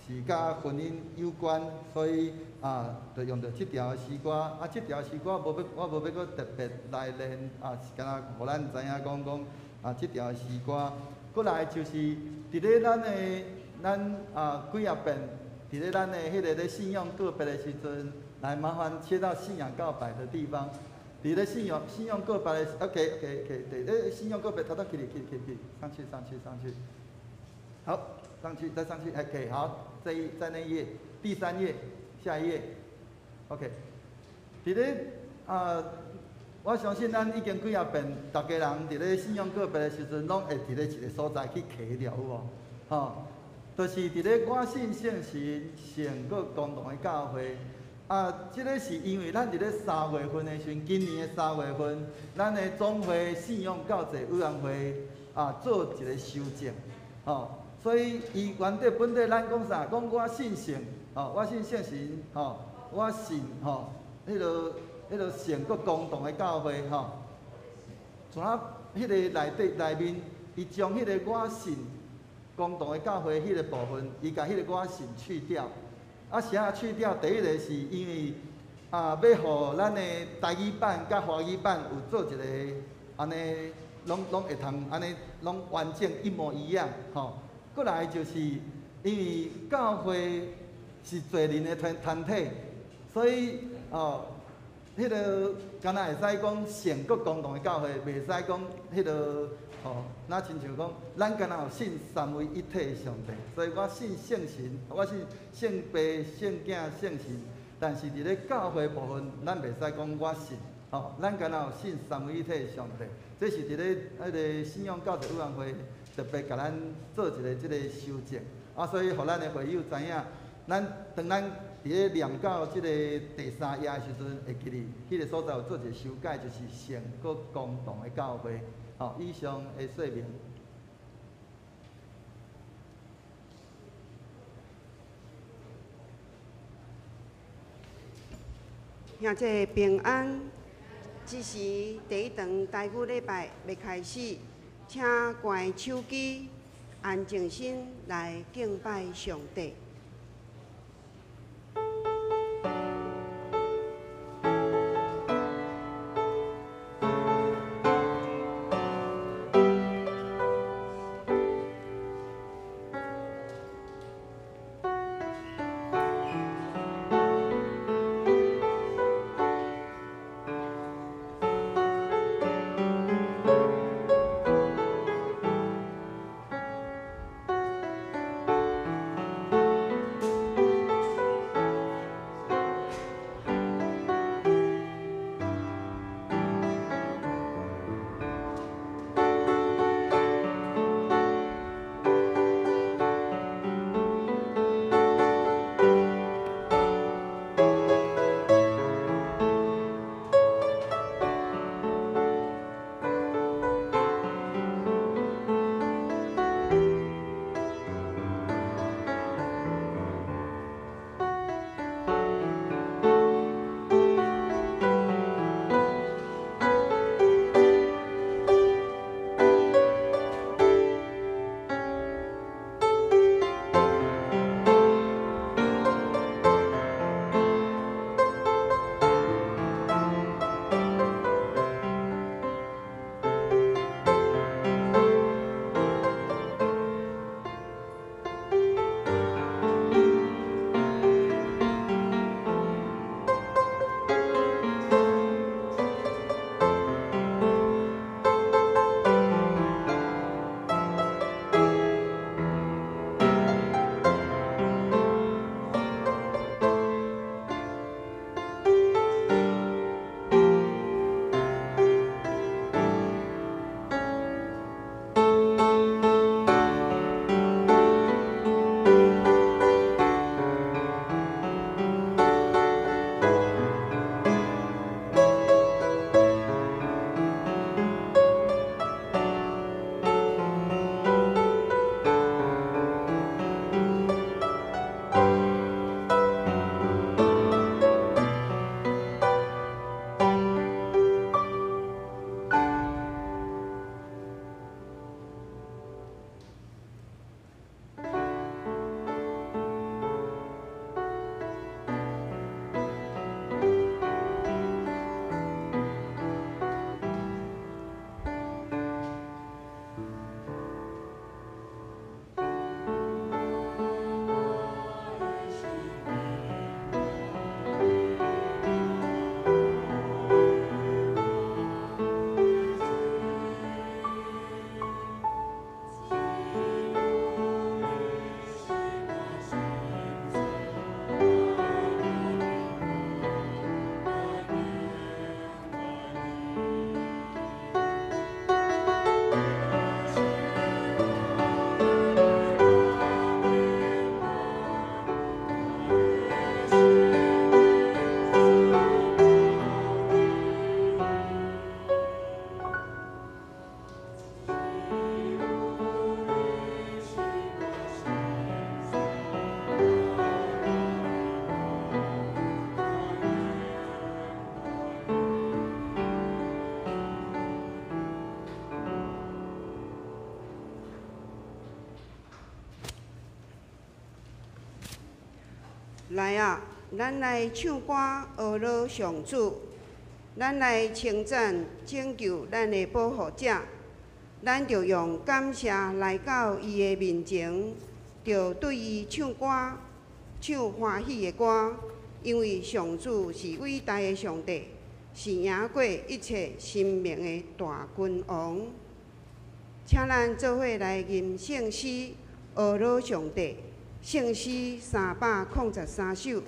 是佮婚姻有關，所以啊，就用著這條詩歌。啊，這條詩歌無欲，我無欲閣特別來練啊，是敢若予咱知影講講啊，這條詩歌。閣來就是佇咧咱的咱啊幾仔遍，佇咧咱的彼个咧信仰告白的時陣，來麻煩切到信仰告白的地方。佇咧信仰告白的，OK OK OK，對，咧信仰告白，頭頭起來起來起來，上去上去上去，好，上去再上去，OK，好，這一在那一頁，第三頁，下一頁，OK。佇咧啊，我相信咱已經幾仔遍，逐家人佇咧信仰告白的時陣，攏會佇咧一個所在去徛著有無？吼，就是佇咧我信聖神聖閣公同的教會。啊，這个是因為咱佇咧三月份的時陣，今年的三月份，咱的總會信仰教濟委員會啊做一個修正，吼，所以伊原底本底咱講啥？講我信聖，吼，我信聖神，吼，我信吼，彼个聖閣公同的教會，吼，像啊，彼个內底內面，伊將彼个我信公同的教會彼个部分，伊共彼个我信去掉。啊，啥去掉？第一个是因為啊，欲予咱的台語版佮華語版有做一個按呢，攏攏會通按呢，攏完整一模一樣，吼。閣來就是因為教會是濟人的團團體，所以哦，彼个敢若會使講聖閣公同的教會，袂使講彼个吼，若親像講，咱敢若有信三位一體的上帝，所以我信聖神，我信聖父、聖囝、聖神。但是佇咧教會部分，咱袂使講我信，吼，咱敢若有信三位一體的上帝。這是佇咧彼个信仰教濟委員會特別共咱做一个這个修正，啊，所以予咱的會友知影，咱當咱佇咧念到這个第三頁的時陣，會記得彼个所在有做一个修改，就是聖閣公同的教會。好，以上的說明。兄弟平安，這時第一堂台語禮拜欲開始，請關手機，安靜心來敬拜上帝。來啊，咱來唱歌，呵咾上主；咱來稱讚拯救咱的保護者。咱著用感謝來到伊的面前，著對伊唱歌，唱歡喜的歌，因為上主是偉大的上帝，是贏過一切神明的大君王。請咱做伙來吟聖詩，呵咾上帝。聖詩303首，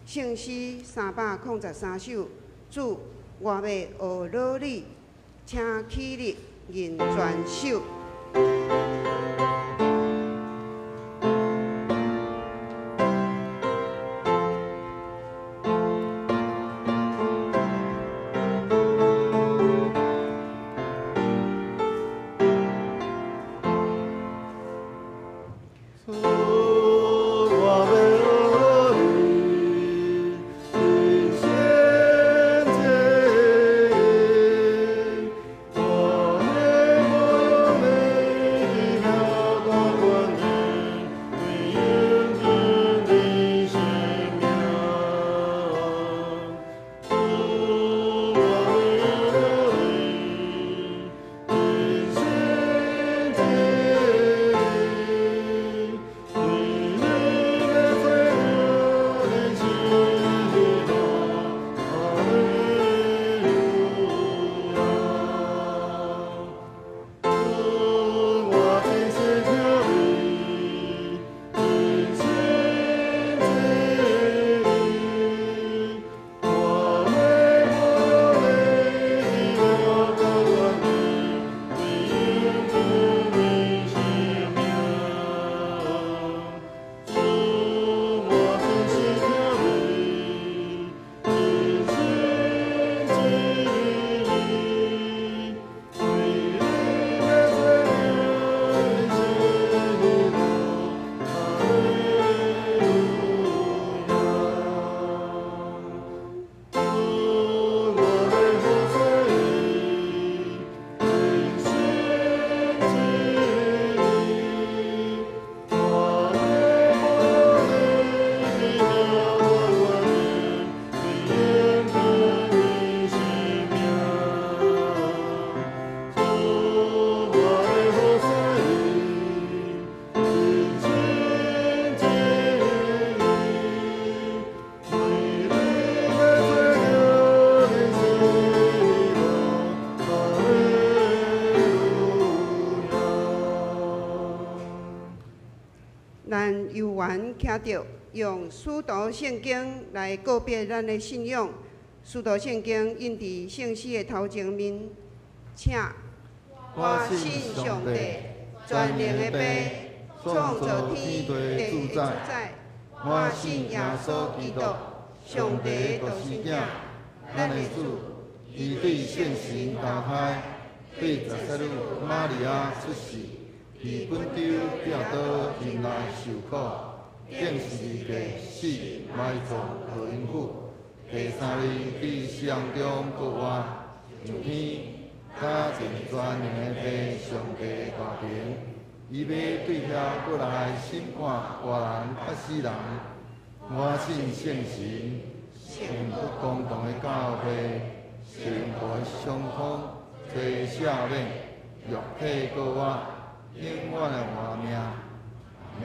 聖詩303首。主，我欲呵咾你，請起立吟全首。咱有緣徛著，用使徒聖經來告別咱的信仰。使徒聖經印佇聖詩的頭前面，請。我信上帝，全能的父，創造天地的主宰。我信耶穌基督，上帝的獨生子，咱的主，伊對聖神投胎，對十三女瑪利亞出世，佇本丟彼拉多任內受苦，釘十字架死，埋葬落陰府，第三日佇死人中復活，上天，駕進全能的父上帝大權，伊欲對遐閣來審判活人佮死人。我信聖神，聖徒公同的教會，聖徒的相通，罪赦免，肉體閣活，永遠的活命。阿們。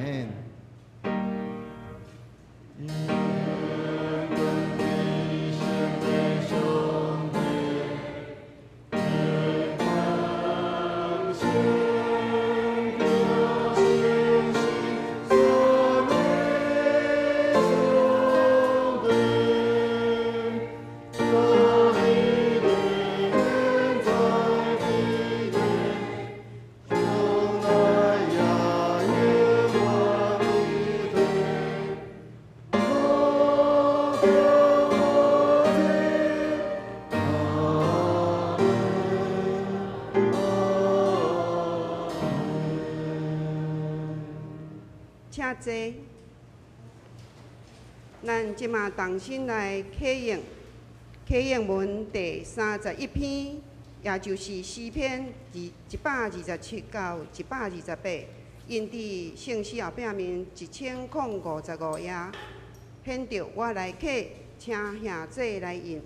請坐。咱這馬同心來啟應啟應文第31篇，也就是詩篇127到128，印佇聖詩後壁面1055頁。顯著我來客，請兄姊來應。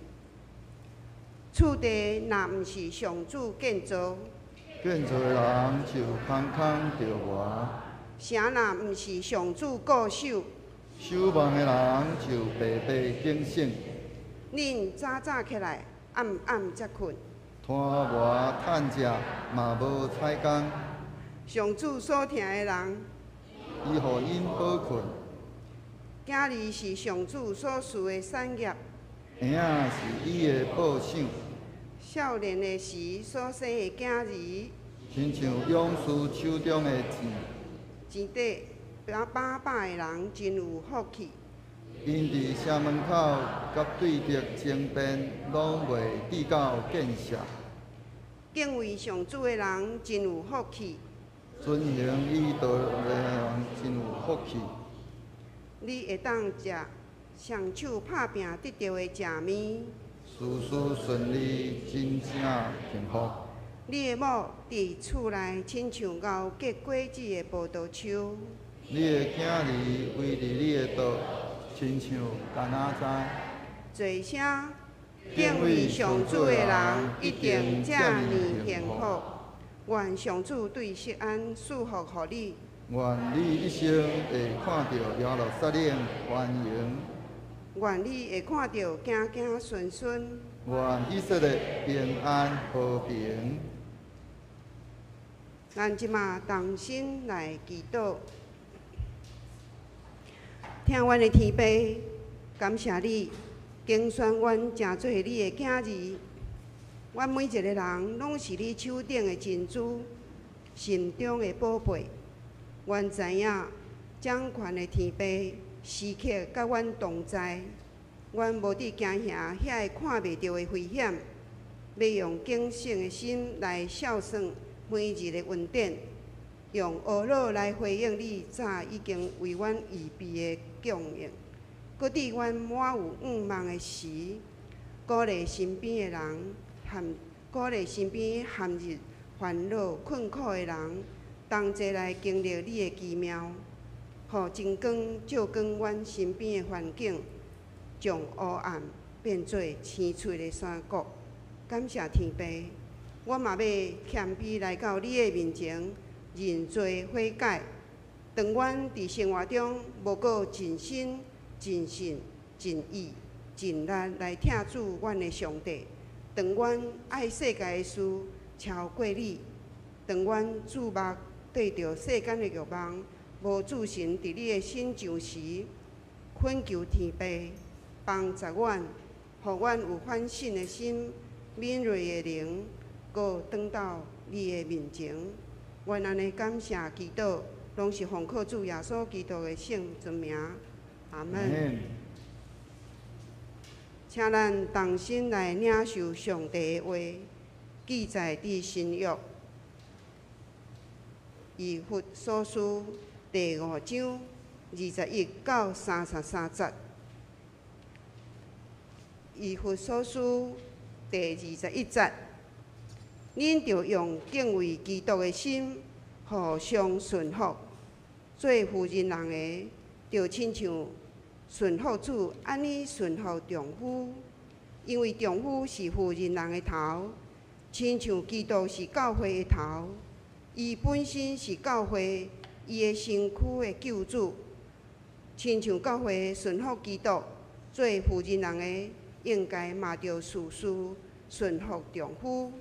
厝地若毋是上主建造，建造的人就空空著磨。城若毋是上主固守，守望的人就白白警醒。恁早早起來，暗暗才睏。拖磨趁食嘛無彩工。上主所疼的人，伊予𪜶飽困。囝兒是上主所賜的產業，嬰仔是伊的報賞。少年的時所生的囝兒，親像勇士手中的箭。錢底飽飽的人真有福氣。𪜶佇城門口佮對敵爭辯，攏袂致到見死。敬畏上主的人真有福氣。遵行伊道的人真有福氣。你會當食雙手拍拚得著的食物。事事順利，真正幸福。你的某佇厝內親像熬結果子的葡萄樹。你的囝兒圍佇你的桌，親像柑仔栽。濟聲敬畏上主的人一定遮爾幸福。願上主對錫安賜福予你。願你一生會看著耶路撒冷繁榮。願你會看著子子孫孫。願以色列平安和平。咱這馬同心來祈禱，疼阮的天父，感謝你揀選阮成做你的囝兒。阮每一个人攏是你手頂的珍珠，心中的寶貝。阮知影掌權的天父時刻佮阮同在，阮無佇驚嚇遐个看袂著的危險，欲用警醒的心來數算每日的恩典，用呵咾來回應你早已經為阮預備的供應。閣佇阮滿有向望的時，鼓勵身邊的人，含鼓勵身邊陷入煩惱困苦的人，同齊來經歷你的奇妙，予真光照光阮身邊的環境，將烏暗變做青翠的山谷。感謝天父，我嘛欲謙卑來到你的面前，認罪悔改。當阮佇生活中無閣盡心、盡性、盡意、盡力來疼主阮的上帝，當阮愛世界的事超過你，當阮注目對著世間的欲望，無注神佇你的身上時，懇求天父幫助阮，予阮有反省的心、敏銳的靈，閣轉到你的面前。阮按呢感謝祈禱，攏是奉靠主耶穌基督的聖尊名。阿門。請咱同心來領受上帝的話，記載佇新約以弗所書第五章21到33節。以弗所書第21節，恁著用敬畏基督的心，互相順服。做婦人人的，著親像順服主，按呢順服丈夫，因為丈夫是婦人人的頭，親像基督是教會的頭，伊本身是教會伊的身軀的救主。親像教會順服基督，做婦人人的，應該嘛著事事順服丈夫。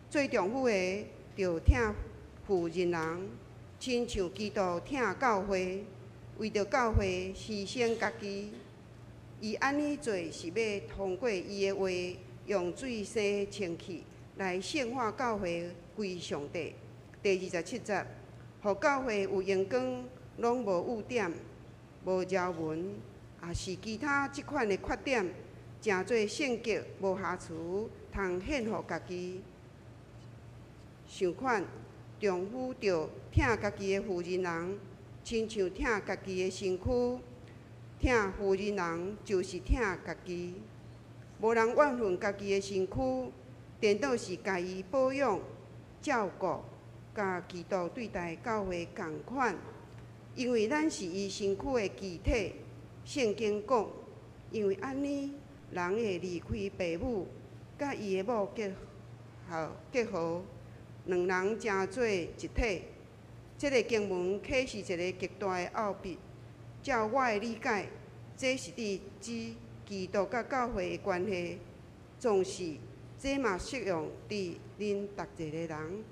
做丈夫的，著疼婦人人，親像基督疼教會，為著教會犧牲家己。伊按呢做是欲通過伊的話，用水洗清氣來聖化教會歸上帝。第27節，予教會有榮光，攏無污點，無條紋，抑是其他這款的缺點，成做聖潔無瑕疵，通獻予家己。相款，丈夫著疼家己的婦人人，親像疼家己的身軀；疼婦人人就是疼家己。無人怨恨家己的身軀，顛倒是共伊保養、照顧，佮基督對待教會仝款。因為咱是伊身軀的肢體。聖經講，因為按呢，人會離開爸母，佮伊的某結合結合，兩人成做一體。這个經文啟示一个極大的奧秘。照我的理解，這是佇指基督佮教會的關係，總是這嘛適用佇恁逐一個人。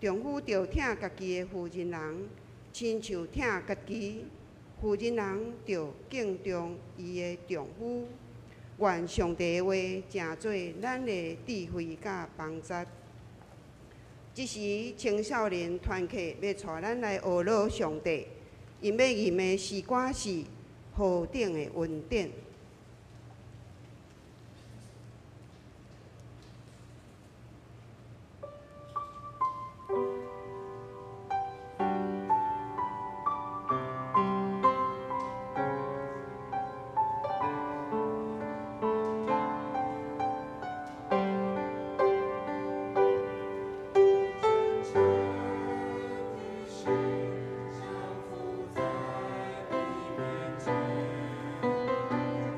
丈夫著疼家己的婦人人，親像疼家己；婦人人著敬重伊的丈夫。願上帝的話成做咱的智慧佮幫助。這時青少年團契欲帶咱來學老上帝，𪜶欲吟的詩歌是何等的恩典。降福在你面前。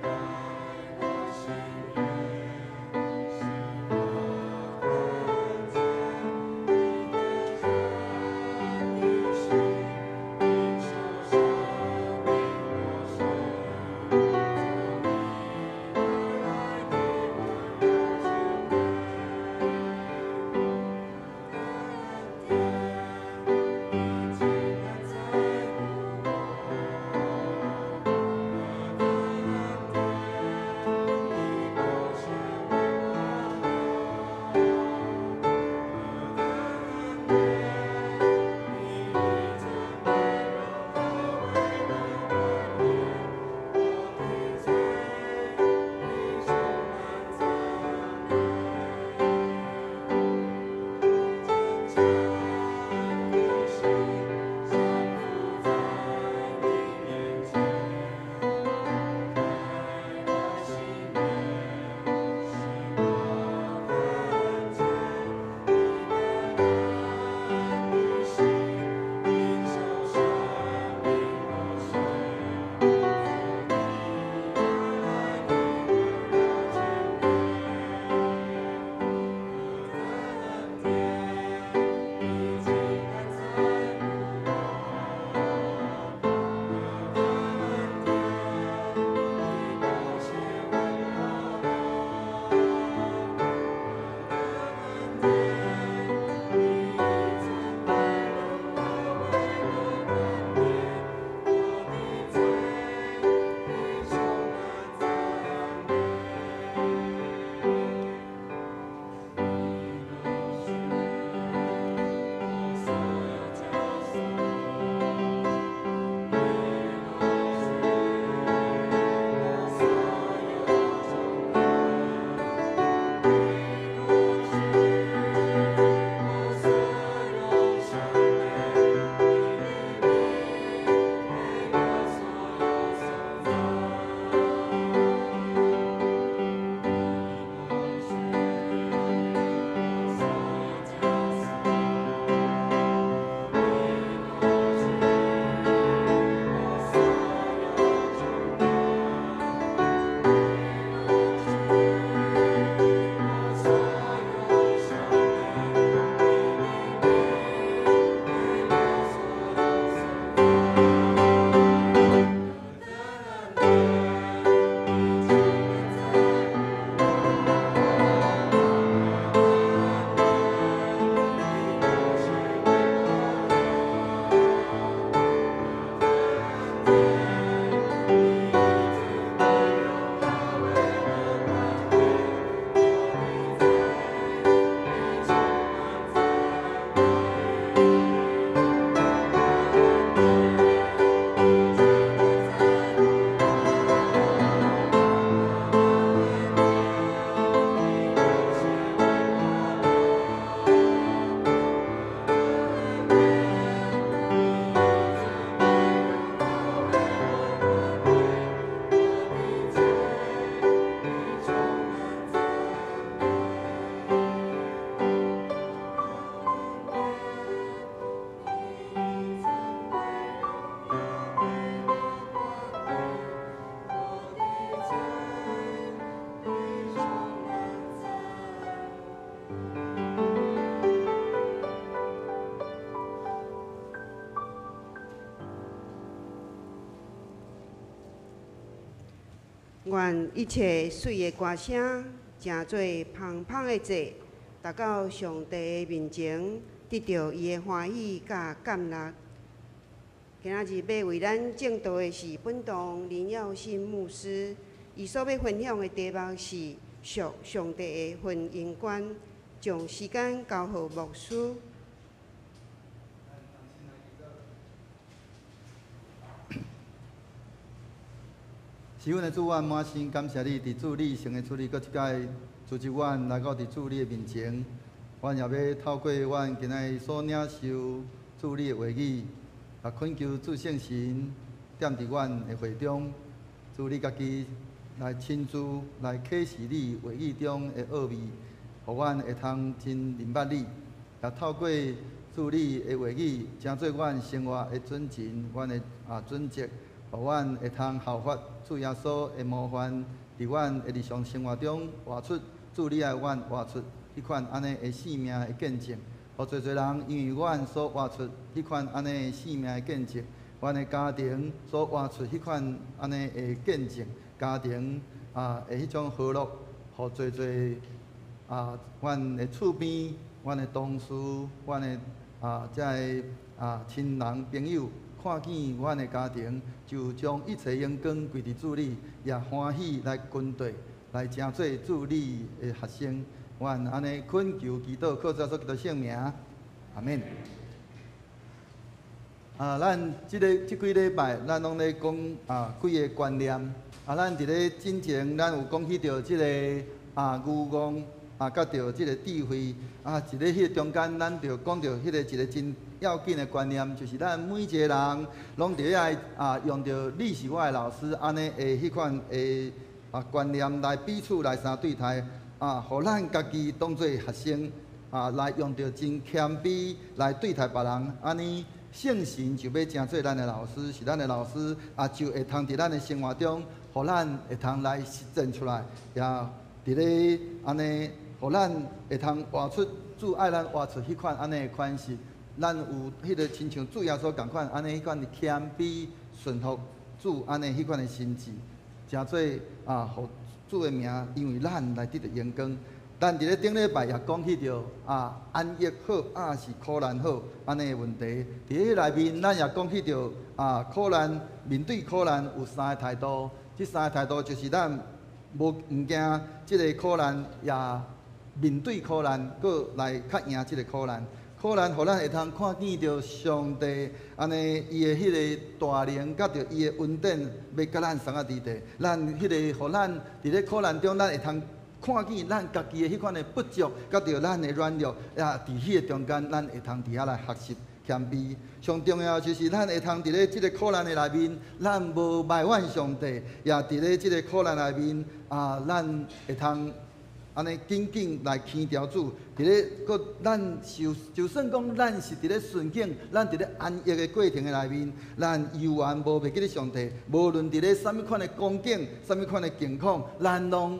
願一切媠的歌聲，成做芳芳的祭，達到上帝的面前，得著伊的歡喜佮感樂。今仔日欲為咱證道的是本堂林耀新牧師，伊所欲分享的題目是屬上帝的婚姻觀，將時間交予牧師。是阮的主，阮滿心感謝你，佇主你聖的主日，閣一擺組織阮來到佇主你的面前。阮也欲透過阮今仔日所領受主你的話語，也懇求主聖神踮佇阮的會中，主你家己來親自來啟示你話語中的奧秘，予阮會通真明白你。也透過主你的話語，成做阮生活的準繩，阮的準則，予阮會通效法主耶穌的模範，佇阮的日常生活中活出主你愛阮活出彼款按呢的生命的見證。予濟濟人因為阮所活出彼款按呢的生命的見證，阮的家庭所活出彼款按呢的見證，家庭的彼種和樂，予濟濟阮的厝邊、阮的同事、阮的遮个親人朋友，看見阮的家庭，就將一切榮光歸佇主你，也歡喜來跟綴，來成做主你的學生。阮按呢懇求祈禱，靠主耶穌基督聖名，阿們。咱這幾禮拜，咱攏咧講幾个觀念。咱佇咧進前，咱有講起著這个愚戇佮著這个智慧。佇咧彼个中間，咱就講著彼個一个真要緊的觀念，就是咱每一个人攏著愛用著你是我的老師按呢的彼款的觀念來彼此來相對待。予咱家己當做學生，來用著真謙卑來對待別人，按呢聖神就欲成做咱的老師，是咱的老師，就會通佇咱的生活中，予咱會通來實踐出來，也佇咧按呢，予咱會通活出主愛咱活出彼款按呢的款式，咱有彼个親像主耶穌仝款按呢彼款的謙卑順服主按呢彼款的心志，成做予主的名，因為咱來得著榮光。咱佇咧頂禮拜也講起著安逸好，抑是苦難好，按呢的問題。佇咧內面，咱也講起著苦難，面對苦難有三个態度。這三个態度就是咱無毋驚這个苦難，也面對苦難，閣來較贏這个苦難。苦難予咱會通看見著上帝按呢伊的彼个大能，佮著伊的恩典，欲佮咱相佮佇地。咱彼个予咱佇咧苦難中，咱會通看見咱家己的彼款的不足，佮著咱的軟弱，也佇彼个中間，咱會通佇遐來學習謙卑。上重要就是咱會通佇咧這个苦難的內面，咱無埋怨上帝，也佇咧這个苦難內面，咱會通按呢緊緊來牽牢主，佇咧閣咱就就算講咱是佇咧順境，咱佇咧安逸的過程的內面，咱猶原無袂記得上帝。無論佇咧啥物款的光景、啥物款的境況，咱攏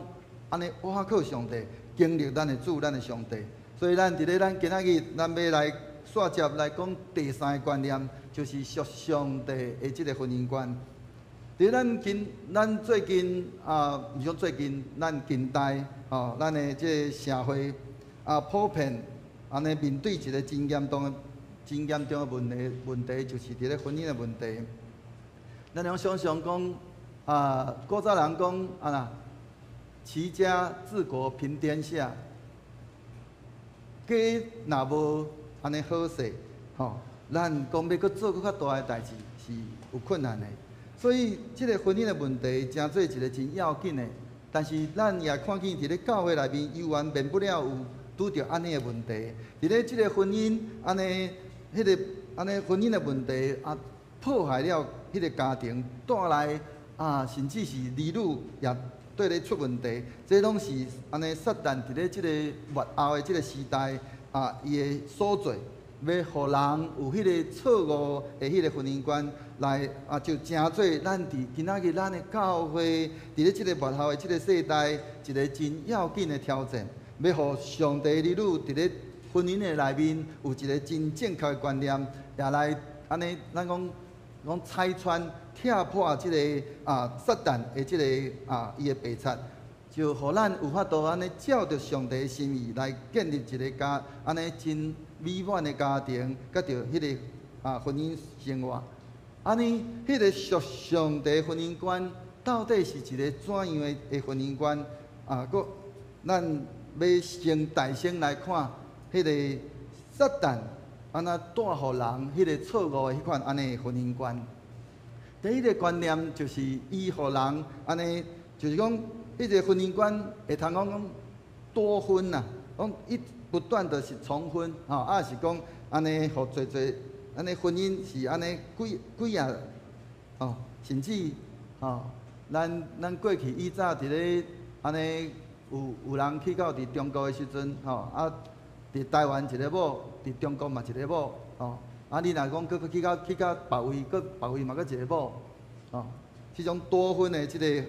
按呢倚靠上帝，經歷咱的主、咱的上帝。所以咱佇咧咱今仔日，咱欲來煞接來講第三个觀念，就是屬上帝的這个婚姻觀。佇咱近，咱最近毋是講最近，咱近代吼，咱的這个社會普遍按呢面對一个真嚴重的、真嚴重的問題，問題就是佇咧婚姻的問題。咱攏想像講古早人講啦，齊家治國平天下，家若無按呢好勢，吼，咱講欲閣做閣較大的代誌是有困難的。所以，這个婚姻的問題，成做一个真要緊的。但是，咱也看見佇咧教會內面，猶原免不了有拄著按呢的問題。佇咧這个婚姻，按呢，彼个按呢婚姻的問題破壞了彼个家庭，帶來甚至是兒女也對咧出問題。這攏是按呢撒旦佇咧這个末後的這个時代伊的所做。欲予人有彼个錯誤的彼个婚姻觀來就成做咱佇今仔日咱的教會佇咧這个末後的這个世代一个真要緊的挑戰，欲予上帝兒女佇咧婚姻的內面有一个真正確的觀念，也來按呢，咱講講拆穿、拆拆破這个撒旦的這个伊的白賊，就予咱有法度按呢照著上帝的心意來建立一个家，按呢真美滿的家庭，佮著彼个婚姻生活。按呢，彼个屬上帝婚姻觀到底是一个怎樣的婚姻觀？閣咱欲先大先來看彼个撒旦按怎帶予人彼个錯誤的彼款按呢婚姻觀。第一个觀念就是伊予人按呢，就是講彼个婚姻觀會通講講多婚呐，講一不斷的是重婚，吼，抑是講按呢予濟濟按呢婚姻是按呢幾幾仔，吼，甚至吼，咱過去以早佇咧按呢有人去到佇中國的時陣，吼，佇台灣一个某，佇中國嘛一个某，吼，你若講閣去到別位，閣別位嘛閣一個某，吼，這種多婚的這个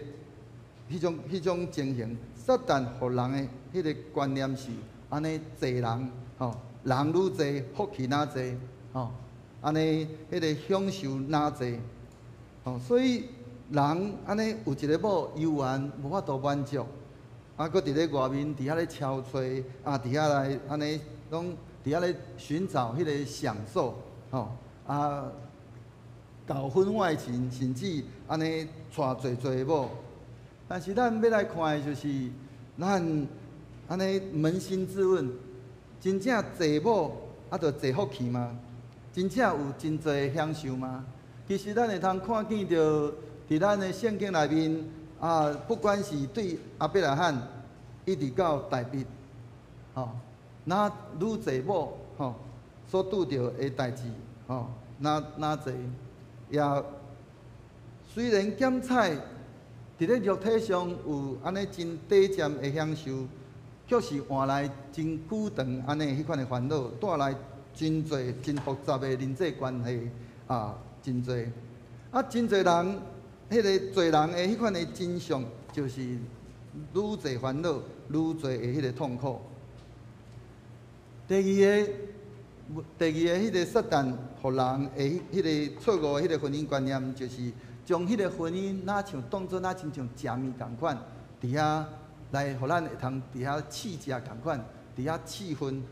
彼種情形，撒旦予人的彼个觀念是按呢濟人，吼，人愈濟，福氣若濟，吼，按呢彼个享受若濟，吼，所以人按呢有一个某，猶原無法度滿足。閣佇咧外面佇遐咧敲揣，佇遐來按呢攏佇遐咧尋找彼个享受，吼，搞婚外情，甚至按呢娶濟濟某。但是咱欲來看的就是，咱按呢捫心自問，真正濟某就濟福氣嗎？真正有真濟享受嗎？其實咱會通看見著，佇咱的聖經內面，不管是對亞伯拉罕，一直到大衛，吼，若愈濟某，吼，所拄著的代誌，吼，若若濟，也雖然檢採佇咧肉體上有按呢真短暫的享受，卻是換來真久長按呢彼款的煩惱，帶來真濟真複雜的人際關係，真濟。真濟人，彼个濟人的彼款的真相，就是愈濟煩惱，愈濟的彼个痛苦。第二个，彼个撒旦予人的彼个錯誤的彼个婚姻觀念，就是將彼个婚姻若像當做若親像食物仝款，佇遐來予咱會通佇遐試食仝款，佇遐試薰，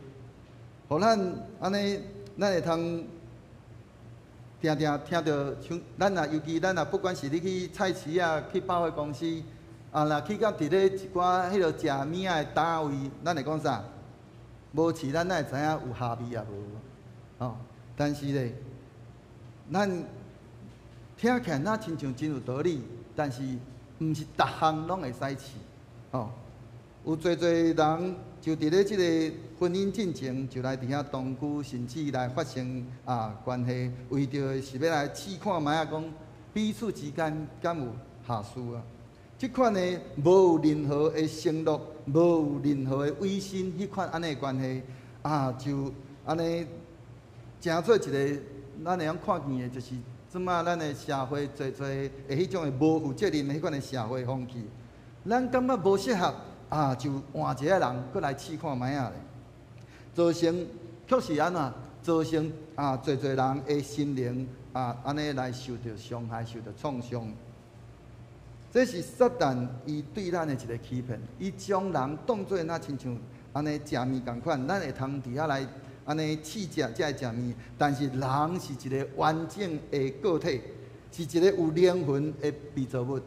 予咱按呢，咱會通定定聽著像咱若尤其咱若不管是你去菜市仔，去百貨公司，若去到佇咧一寡彼落食物仔的單位，咱會講啥？無試咱哪會知影有蝦味抑無？吼！但是咧，咱聽起來若親像真有道理，但是毋是逐項攏會使試，吼。有濟濟人就佇咧這个婚姻進前就來佇遐同居，甚至來發生關係，為著是欲來試看覓仔講彼此之間敢有合適啊？這款的無有任何的承諾，無有任何的委身，彼款按呢的關係，就按呢成做一个咱會曉看見的，就是這馬咱的社會濟濟的彼種的無負責任的彼款的社會風氣。咱感覺無適合，就換一个人閣來試看覓仔咧，造成確實按怎？造成濟濟人的心靈按呢來受著傷害，受著創傷。這是撒旦伊對咱的一个欺騙，伊將人當做若親像按呢食物仝款，咱會通佇遐來按呢試食這个食物，但是人是一个完整的個體，是一個有靈魂的被造物，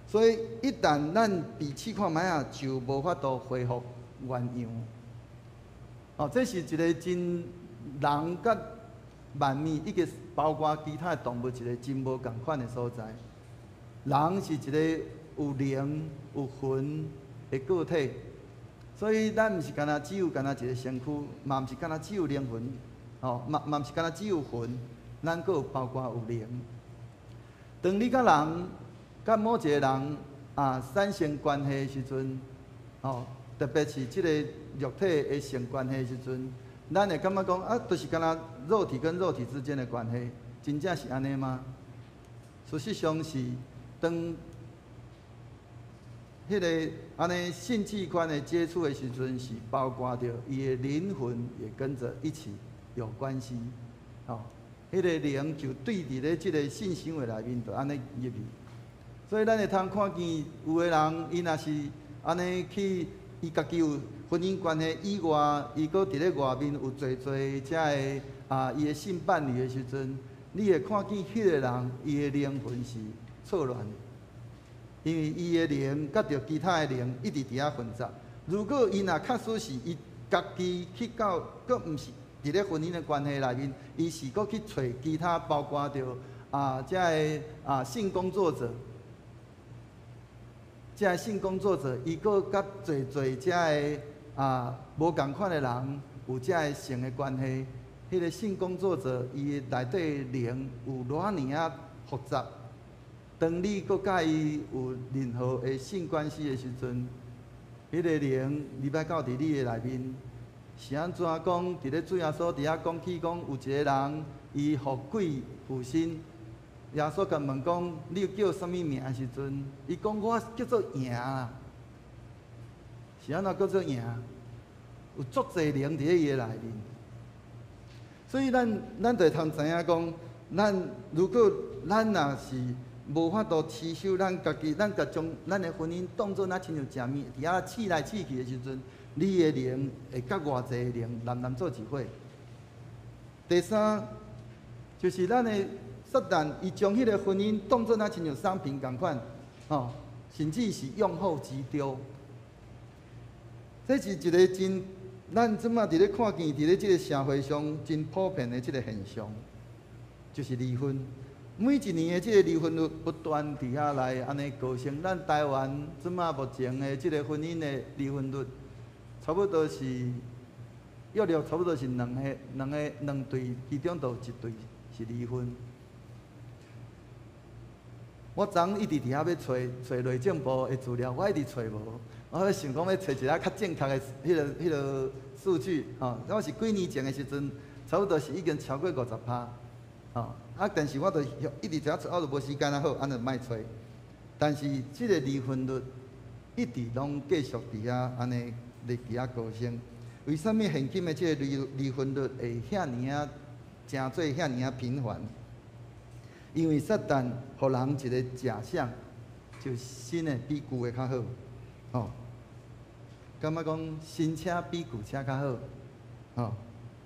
所以一旦咱被試看覓仔，就無法度恢復原樣。哦，這是一个真人佮萬物，以及包括其他的動物，一个真無仝款的所在。人是一个有靈有魂的個體，所以咱毋是干焦只有干焦一个身軀，嘛毋是干焦只有靈魂，吼，嘛毋是干焦只有魂，咱閣有包括有靈。當你佮人佮某一个人產生關係的時陣，吼，特別是這個肉體的性關係的時陣，咱會感覺講啊，就是干焦肉體跟肉體之間的關係，真正是按呢嗎？事實上是。當彼个按呢性器官的接觸的時陣，是包括著伊的靈魂也跟著一起有關係，吼，彼彼个靈就對佇咧這个性行為內面就按呢入去。所以咱會通看見有的人，伊若是按呢去，伊家己有婚姻關係以外，伊閣佇咧外面有濟濟遮个啊，伊的性伴侶的時陣，你會看見彼个人，伊的靈魂是錯亂的，因為伊的靈佮著其他的靈一直佇遐混雜。如果伊若確實是伊家己去到，閣毋是佇咧婚姻的關係內面，伊是閣去揣其他，包括著啊，遮个啊性工作者，遮个性工作者，伊閣佮濟濟遮个啊無仝款的人有遮个性的關係，彼个性工作者伊內底靈有偌爾仔複雜。當你閣佮伊有任何的性關係的時陣，彼个靈入來到佇你的內面，是按怎講？佇咧主耶穌佇遐講起講，有一个人伊予鬼附身，耶穌共問講：你叫啥物名的時陣，伊講我叫做贏啦。是按怎叫做贏？有足濟靈佇咧伊的內面，所以咱就會通知影講，咱如果咱若是無法度持守咱家己，咱共將咱的婚姻當做若親像食物，佇遐試來試去的時陣，你的靈會佮偌濟靈濫濫做一伙。第三，就是咱的撒旦，伊將彼个婚姻當做若親像商品仝款，吼，甚至是用後即丟。這是一个真，咱這馬佇咧看見，佇咧這个社會上真普遍的這个現象，就是離婚。每一年的這个離婚率不斷佇遐來按呢高升。咱台灣這馬目前的這个婚姻的離婚率，差不多是約略差不多是兩對，其中就有一對是離婚。我昨昏一直佇遐欲揣揣內政部的資料，我一直揣無。我想講欲揣一下較正確的彼个數據，吼。我是幾年前的時陣，差不多是已經超過50%，吼。啊，但是我就一直佇遐揣，我就無時間啊，好，按呢莫揣。但是這个離婚率一直攏繼續佇遐按呢佇遐高升。為啥物現今的這个離婚率會遐爾仔誠做遐爾仔頻繁？因為撒旦予人一个假象，就新的比舊的較好，吼。感覺講新車比舊車較好，吼，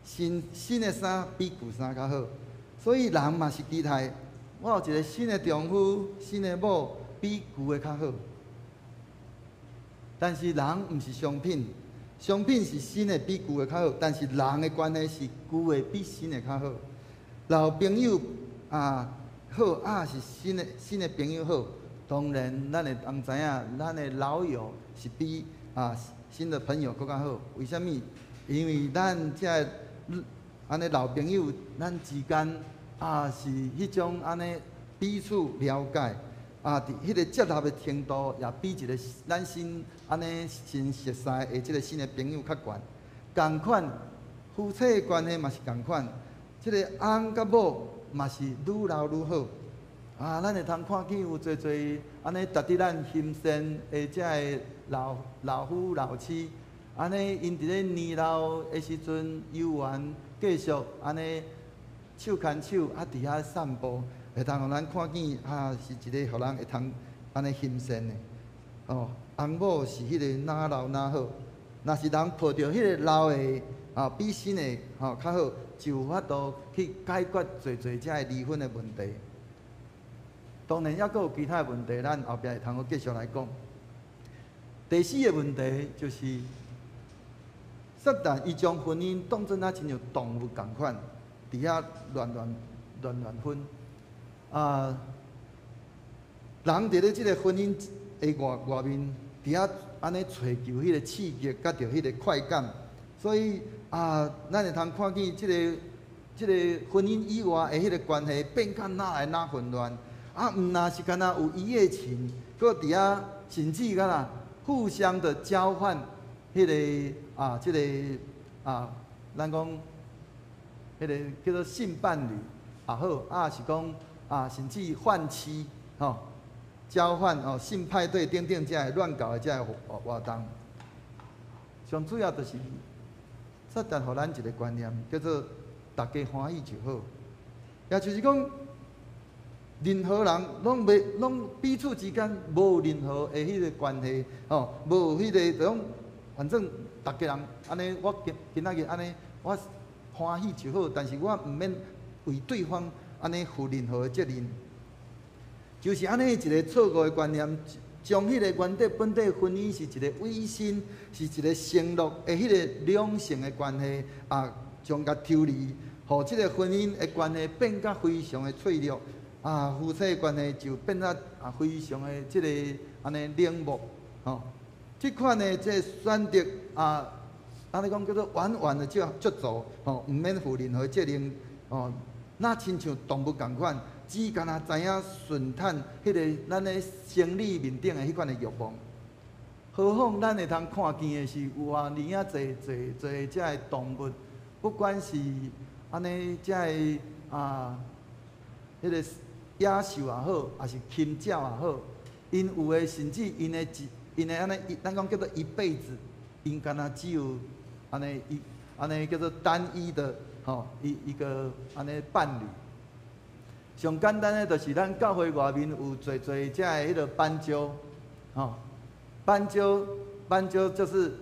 新的衫比舊衫較好，所以人嘛是期待，我有一个新的丈夫、新的某，比舊的較好。但是人毋是商品，商品是新的比舊的較好，但是人的關係是舊的比新的較好。老朋友啊好啊，是新的朋友好，當然咱會當知影，咱的老友是比啊新的朋友閣較好。為啥物？因為咱這按呢老朋友，咱之間啊是彼種按呢彼此了解，啊，佇彼个接納的程度，也比一个咱新按呢新熟似的這个新的朋友較懸。仝款，夫妻的關係嘛是仝款，這个翁佮某嘛是愈老愈好。啊，咱會通看見有濟濟按呢值得咱欣羨的這个老夫老妻，按呢𪜶佇咧年老的時陣，猶原繼續按呢手牽手啊，佇遐散步，會通予咱看見啊，是一个予人會通按呢欣羨的。哦，翁某是彼个若老若好，若是人抱著彼个老的啊，比新的吼較好，就有法度去解決濟濟這个離婚的問題。當然，猶閣有其他的問題，咱後壁會通閣繼續來講。第四个問題就是，撒旦伊將婚姻當做若親像動物仝款，佇遐亂亂亂亂分。啊，人佇咧這个婚姻的外面，佇遐按呢揣求彼个刺激，佮著彼个快感，所以啊，咱會通看見這个婚姻以外的彼个關係變甲哪來哪混亂。啊，毋若是干焦有一夜情，閣佇遐甚至敢若互相的交換，彼个啊，這个啊，咱講彼个叫做性伴侶也好，啊是講啊，甚至換妻吼，交換哦，性派對等等這个亂搞的這个活動。上主要就是撒旦予咱一个觀念，叫做大家歡喜就好。也就是講，任何人攏袂攏彼此之間無任何的彼個關係，吼，無彼個就講，反正逐家人按呢，我今今仔日按呢，我歡喜就好，但是我毋免為對方按呢負任何的責任。就是按呢一個錯誤的觀念，將彼個原底本底婚姻是一個委身，是一個承諾的彼個兩性的關係啊，將共抽離，予這個婚姻的關係變甲非常的脆弱。啊，夫妻關係就變得啊非常的這個按呢冷漠，吼。這款的這個選擇啊，按呢講叫做遠遠的就足做，吼，毋免負任何責任，吼，若親像動物仝款，只干焦知影順趁彼個咱的生理面頂的彼款的欲望。何況咱會通看見的是有偌爾仔濟濟濟這个動物，不管是按呢這个啊，彼個野獸也好，抑是禽鳥也好，𪜶有的甚至𪜶的一，𪜶的按呢，咱講叫做一輩子，𪜶干焦只有按呢一，按呢叫做單一的吼一一個按呢伴侶。上簡單的就是咱教會外面有濟濟這个彼個斑鳩，吼，斑鳩，斑鳩就是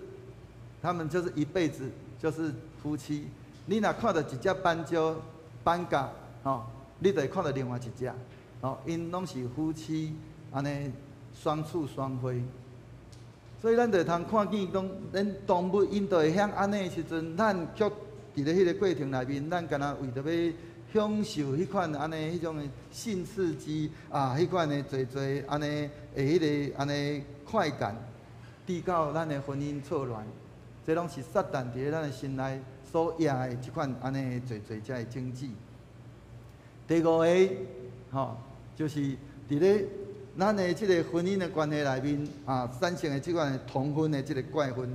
他們就是一輩子就是夫妻。你若看著一隻斑鳩斑鴿，吼，你就會看著另外一隻，吼，𪜶攏是夫妻，按呢雙宿雙飛。所以咱就會通看見講，連動物𪜶都會曉按呢的時陣，咱卻佇咧彼個過程內面，咱干焦為著欲享受彼款按呢彼種的性刺激啊，彼款的濟濟按呢的彼個按呢快感，致到咱的婚姻錯亂，這攏是撒旦佇咧咱的心內所掖的這款按呢濟濟這个種子。第五個，吼，就是佇咧咱的這個婚姻的關係內面啊，產生的這款同婚的這個怪婚，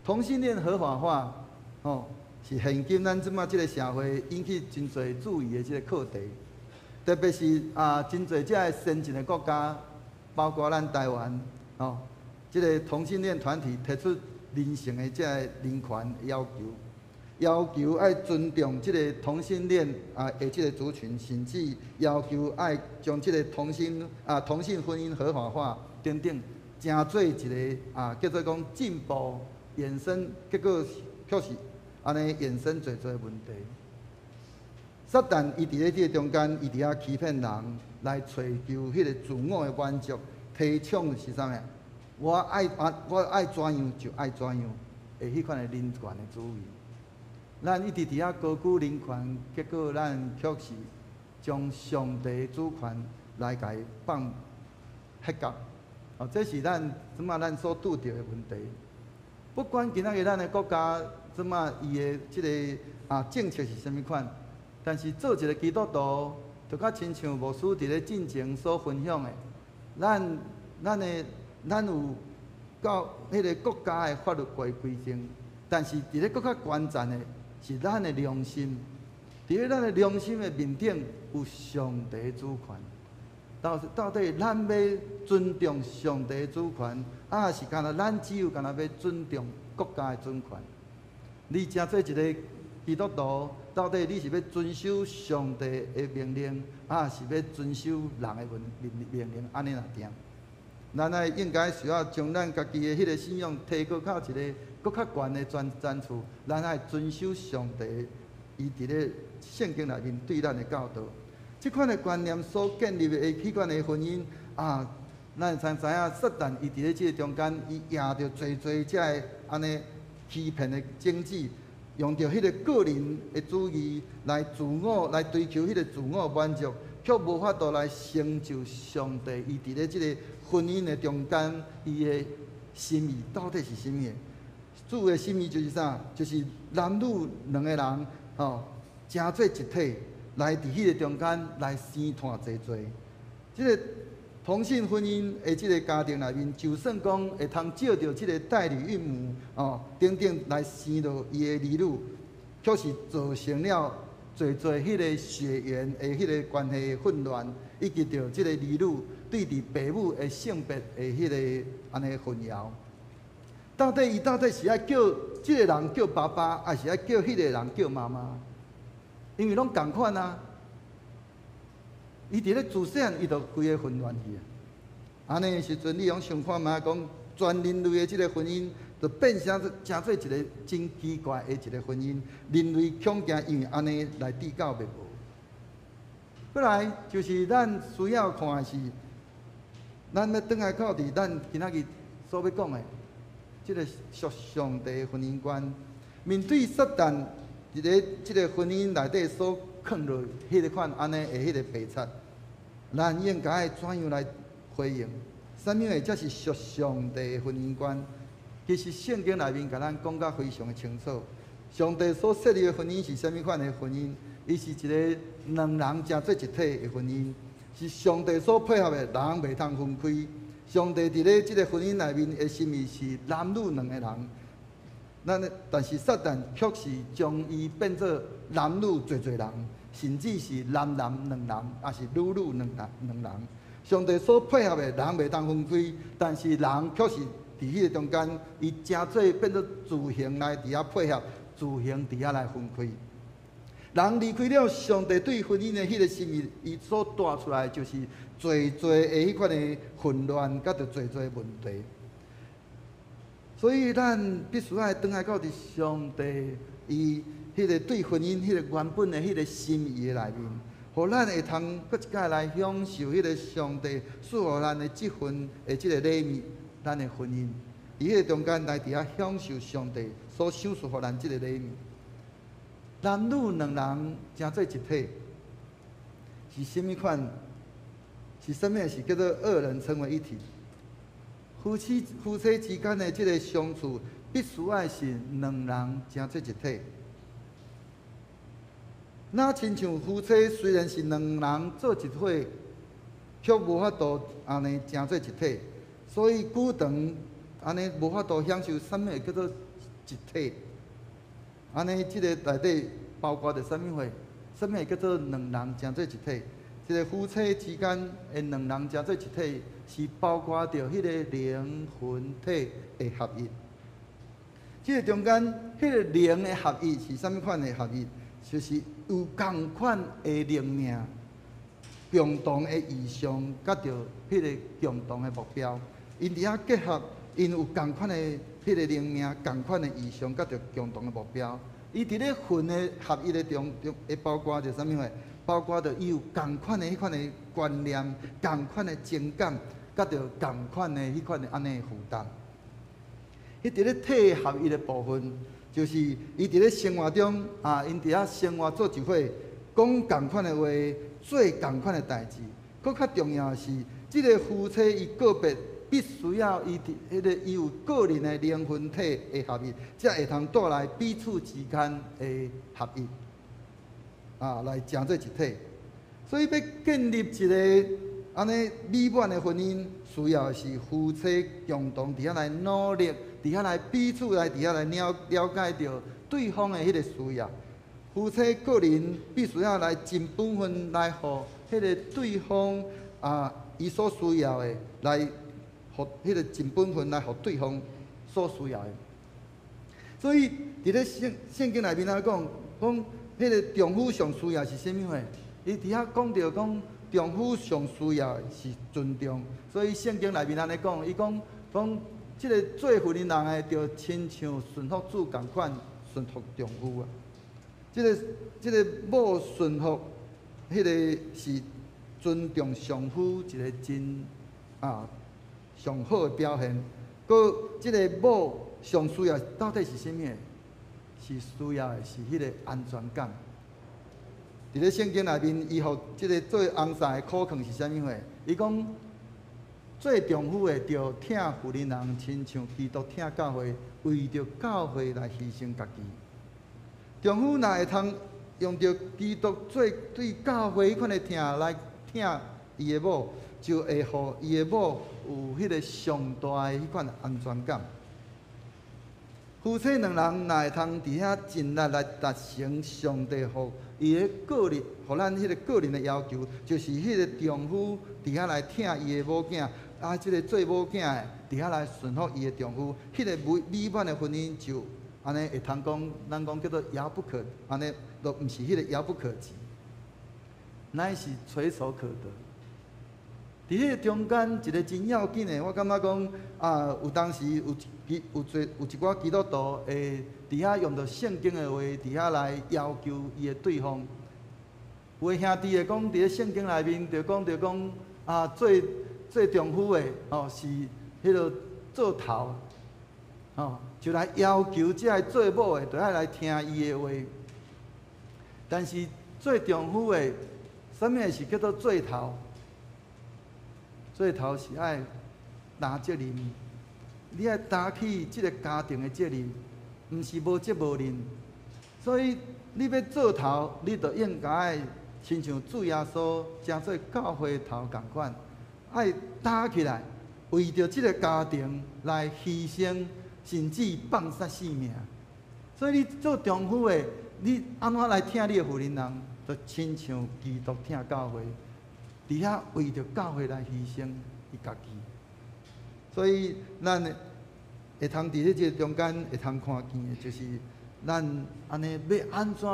同性戀合法化，吼，是現今咱這馬這個社會引起真濟注意的這個課題。特別是啊，真濟這个先進的國家，包括咱台灣，吼，這個同性戀團體提出人性的這個人權要求。要求愛尊重這個同性戀啊的這個族群，甚至要求愛將這個同性啊同性婚姻合法化等等，成做一個啊叫做講進步衍生，結果卻是按呢衍生濟濟問題。撒旦伊佇咧這個中間，伊佇遐欺騙人，來揣求彼個自我的滿足，提倡是啥物？我愛啊，我愛怎樣就愛怎樣，的彼款的人權的主義。咱一直佇遐高舉人權，結果咱卻是將上帝主權來共伊放彼角。哦，這是咱這馬咱所拄著的問題。不管今仔日咱的國家這馬伊的這個啊政策是啥物款，但是做一個基督徒，就較親像牧師佇咧進前所分享的，咱咱的咱有到彼個國家的法律規規定，但是佇咧閣較關鍵的是咱的良心，佇咧咱的良心的面頂有上帝主權。到到底咱欲尊重上帝主權，抑是干焦咱只有干焦欲尊重國家的主權？你成做一個基督徒，到底你是欲遵守上帝的命令，抑是欲遵守人的命命令？按呢來定。咱愛應該需要將咱家己的彼個信仰提高到一個閣較懸的層層次，咱愛遵守上帝伊佇咧聖經內面對咱的教導。這款的觀念所建立的彼款的婚姻啊，咱會知影撒旦伊佇咧這個中間，伊掖著濟濟這个按呢欺騙的種子，用著彼個個人的主義來自我來追求彼個自我滿足，卻無法度來成就上帝伊佇咧這個婚姻的中間，伊的心意到底是啥物？主的心意就是啥？就是男女兩个人吼，成做一體，來佇彼個中間來生湠濟濟。這個同性婚姻的這個家庭內面，就算講會通藉著這個代理孕母哦等等來生落伊的兒女，卻是造成了濟濟彼個血緣的彼個關係混亂，以及著這個兒女對佇爸母的性別的彼個按呢混淆。到底伊到底是愛叫這個人叫爸爸，抑是愛叫彼個人叫媽媽？因為攏仝款啊，伊佇咧自細漢，伊就規个混亂去啊。按呢時陣，你通想看覓講，全人類的這个婚姻，就變成成做一个真奇怪的一个婚姻。人類恐驚因為按呢來致到滅亡。過來就是咱需要看的是，咱欲轉來到佇咱今仔日所欲講的，這个屬上帝的婚姻觀，面對撒旦佇咧這个婚姻內底所囥落彼个款按呢的彼个白賊，咱應該愛怎樣來回應？啥物的才是屬上帝的婚姻觀？其實聖經內面共咱講甲非常的清楚，上帝所設立的婚姻是啥物款的婚姻？伊是一个兩人成做一體的婚姻，是上帝所配合的，人袂通分開。上帝佇咧這个婚姻內面的心意是男女兩個人，咱但是撒旦卻是將伊變做男女濟濟人，甚至是男男兩人，抑是女女兩人兩人。上帝所配合的人袂通分開，但是人卻是佇彼个中間，伊成做變做自行來佇遐配合，自行佇遐來分開。人離開了上帝對婚姻的彼个心意，伊所帶出來就是濟濟的彼款的混亂，佮著濟濟問題。所以咱必須愛轉來到佇上帝伊彼个對婚姻彼个原本的彼个心意的內面，予咱會通閣一擺來享受彼个上帝賜予咱的這份的這个禮物，咱的婚姻，佇彼个中間來佇遐享受上帝所賞賜予咱這个禮物。男女兩人成做一體，是啥物款？是啥物是叫做二人成為一體？夫妻夫妻之間的這个相處，必須愛是兩人成做一體。若親像夫妻雖然是兩人做一伙，卻無法度按呢成做一體，所以久長按呢無法度享受啥物叫做一體。按呢，這个內底包括著啥物貨？啥物叫做兩人成做一體？這个夫妻之間的兩人成做一體，是包括著彼个靈魂體的合一。這个中間，彼个靈的合一是啥物款的合一？就是有仝款的靈命、共同的異象，佮著彼个共同的目標，𪜶佇遐結合，𪜶有仝款的彼个靈命、仝款的異象，佮著共同的目標。伊佇咧魂的合一的中中，會包括著啥物貨？包括著伊有仝款的彼款的觀念、仝款的情感，佮著仝款的彼款的按呢負擔。彼佇咧體合一的部分，就是伊佇咧生活中啊，𪜶佇遐生活做一伙，講仝款的話，做仝款的代誌。閣較重要的是，這个夫妻伊個別必須要伊佇彼个伊有個人的靈魂體的合一，才會通帶來彼此之間的合一，啊，來成做一體。所以欲建立一个按呢美滿的婚姻，需要的是夫妻共同佇遐來努力，佇遐來彼此來佇遐來了了解著對方的彼个需要。夫妻個人必須要來盡本分來予彼個對方啊，伊所需要的，來予彼個盡本分來予對方所需要的。所以佇咧聖聖經內面來講，講彼個丈夫上需要是啥物貨？伊佇遐講著講，丈夫上需要的是尊重。所以聖經內面按呢講，伊講講這个做婦人人的，著親像順服主仝款順服丈夫啊。這个這个某順服，彼个是尊重丈夫一个真啊上好的表現。閣這个某上需要到底是啥物？是需要的是彼個安全感。佇咧聖經內面，伊予這个做翁婿的苦勸是啥物貨？伊講做丈夫的著疼婦人人，親像基督疼教會，為著教會來犧牲家己。丈夫若會通用著基督做對教會彼款的疼來疼伊的某，就會予伊的某有彼个上大的彼款安全感。夫妻兩人若會通佇遐盡力來達成上帝予伊的個人，予咱彼个個人的要求，就是彼个丈夫佇遐來疼伊的某囝，啊，這个做某囝的佇遐來順服伊的丈夫，彼个美美滿的婚姻就按呢會通講，咱講叫做遙不可，按呢都毋是彼个遙不可及。乃是垂手可得。佇彼個中間，一個真要緊的，我感覺講啊，有當時有一有濟有一寡基督徒會佇遐用著聖經的話，佇遐來要求伊的對方。有的兄弟會講，佇咧聖經內面就講著講啊，做做丈夫的吼是彼個做頭，吼就來要求這个做某的，就愛來聽伊的話。但是做丈夫的，啥物是叫做做頭？做頭是愛擔責任，你愛擔起這个家庭的責任，毋是無責無任。所以你欲做頭，你就應該愛親像主耶穌成做教會頭仝款，愛擔起來，為著這个家庭來犧牲，甚至放捨性命。所以你做丈夫的，你按怎來疼你的婦人人，就親像基督疼教會。佇遐為著教會來犧牲伊家己，所以咱會通佇咧這個中間會通看見的，就是咱按呢欲按怎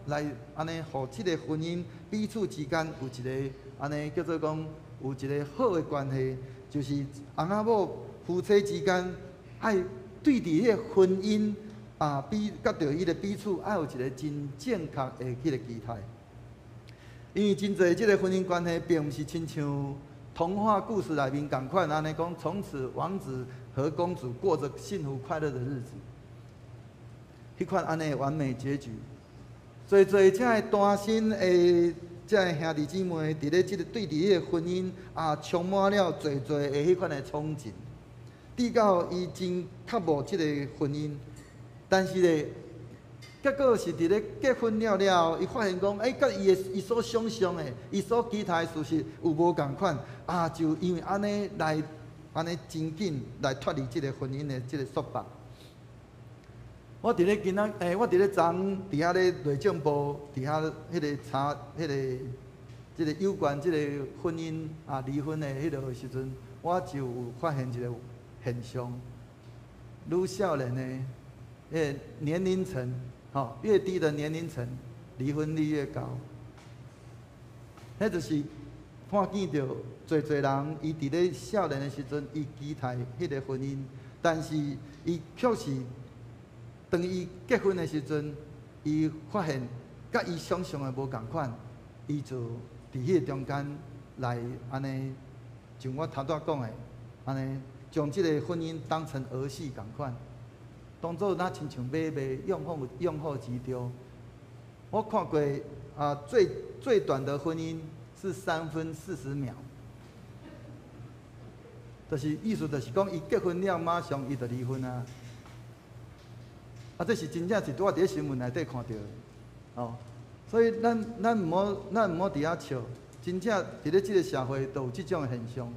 來按呢，予這个婚姻彼此之間有一个按呢叫做講有一个好的關係，就是翁仔某夫妻之間愛對佇彼個婚姻啊，彼佮著彼个彼此愛有一个真正確的彼个期待。因為真濟這个婚姻關係，並毋是親像童話故事內面仝款按呢講，從此王子和公主過著幸福快樂的日子，彼款按呢完美結局。濟濟這个單身的這个兄弟姊妹，佇咧這个對佇彼个婚姻啊，充滿了濟濟的彼款的憧憬，直到伊真渴慕這个婚姻，但是咧，結果是佇咧結婚了了後，伊發現講，欸，佮伊的伊所想像的，伊所期待的事實有無仝款，啊，就因為按呢來，按呢真緊來脫離這个婚姻的這个束縛。我佇咧今仔，欸，我佇咧昨昏佇遐咧內政部佇遐彼个查彼个這个有關這个婚姻啊離婚的彼个時陣，我就有發現一個現象，愈少年的，彼个年齡層。吼，越低的年齡層，離婚率越高。彼就是看見著濟濟人，伊佇咧少年的時陣，伊期待彼个婚姻，但是伊卻是當伊結婚的時陣，伊發現佮伊想像的無仝款，伊就佇彼个中間來按呢，像我頭拄仔講的，按呢將這个婚姻當成兒戲仝款。當做若親像買賣用好用好即丟。我看過啊，最最短的婚姻是3分40秒，就是意思就是講，伊結婚了馬上伊就離婚啊。啊，這是真正是拄仔佇咧新聞內底看著的，哦。所以咱咱毋好咱毋好佇遐笑，真正佇咧這个社會都有這種現象。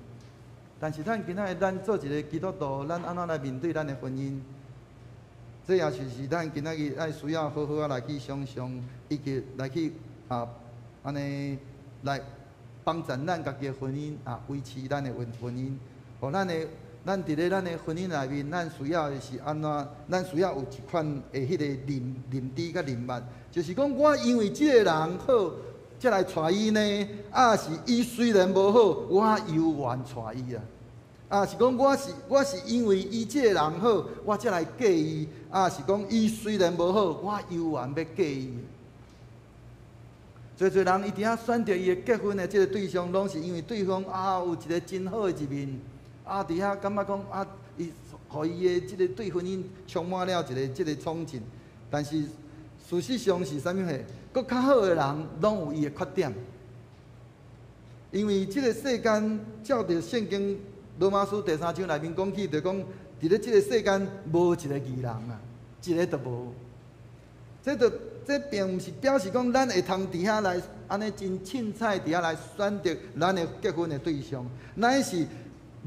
但是咱今仔日咱做一个基督徒，咱按怎來面對咱的婚姻？這也是是咱今仔日愛需要好好仔來去想像，以及來去啊，按呢來幫助咱家己的婚姻啊，維持咱的婚婚姻。予咱的咱佇咧咱的婚姻內面，咱需要的是按怎？咱需要有一款的彼个認認知佮認捌，就是講我因為這个人好，才來娶伊呢？抑是伊雖然無好，我猶原娶伊啊？抑是講我是我是因為伊這个人好，我才來嫁伊？抑是講伊雖然無好，我猶原欲嫁伊？濟濟人伊佇遐選擇伊的結婚的這个對象，攏是因為對方啊有一个真好的一面，啊佇遐感覺講啊，伊予伊的這个對婚姻充滿了一个這个憧憬。但是事實上是啥物貨？閣較好的人，攏有伊的缺點。因為這个世間照著聖經羅馬書第三章內面講起，就講佇咧這个世間無一個義人啊，一个都無。這就這並毋是表示講咱會通佇遐來按呢真凊彩佇遐來選擇咱的結婚的對象，乃是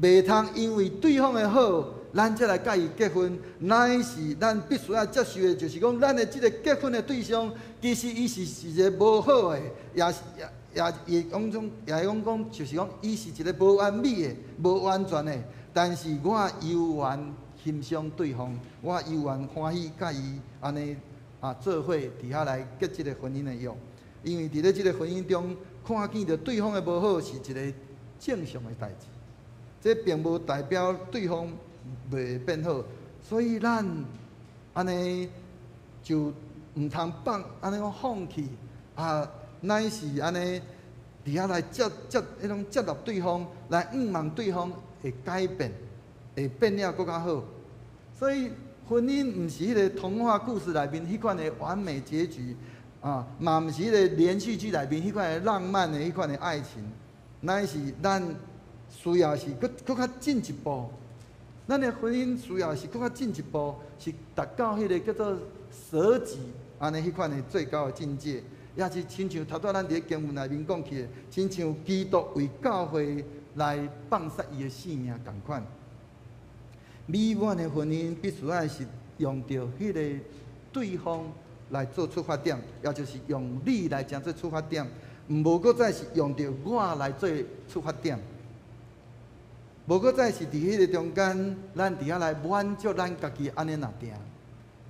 袂通因為對方的好，咱才來佮伊結婚。乃是咱必須愛接受的，就是講咱的這个結婚的對象，其實伊是是一个無好的，也是也。也會講種，也會講講，就是講，伊是一个無完美的、無完全的，但是我猶原欣賞對方，我猶原歡喜佮伊按呢啊做伙佇遐來結這个婚姻的約。因為佇咧這个婚姻中，看見著對方的無好是一个正常的代誌，這並無代表對方袂變好，所以咱按呢就毋通放按呢講放棄啊，乃是按呢佇遐來接接彼種接納對方，來向望對方會改變，會變了閣較好。所以婚姻毋是彼个童話故事內面彼款的完美結局啊，嘛毋是彼个連續劇內面彼款的浪漫的彼款的愛情，乃是咱需要是閣閣較進一步，咱的婚姻需要是閣較進一步，是達到彼个叫做捨己按呢彼款的最高的境界，也是親像頭拄仔咱佇咧經文內面講起的，親像基督為教會來放捨伊的性命仝款。美滿的婚姻必須愛是用著彼個對方來做出發點，也就是用你來成做出發點，毋無閣再是用著我來做出發點，無閣再是佇彼个中間，咱佇遐來滿足咱家己按呢若定，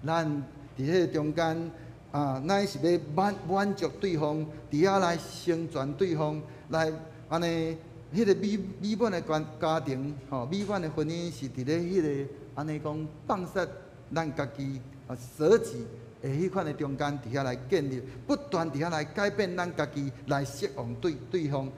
咱佇彼个中間啊，乃是欲滿滿足對方，佇遐來成全對方，來按呢。彼个美美滿的關家庭，吼，美滿的婚姻是佇咧彼个按呢講放捨咱家己啊捨己的彼款的中間，佇遐來建立，不斷佇遐來改變咱家己，來適應對對方，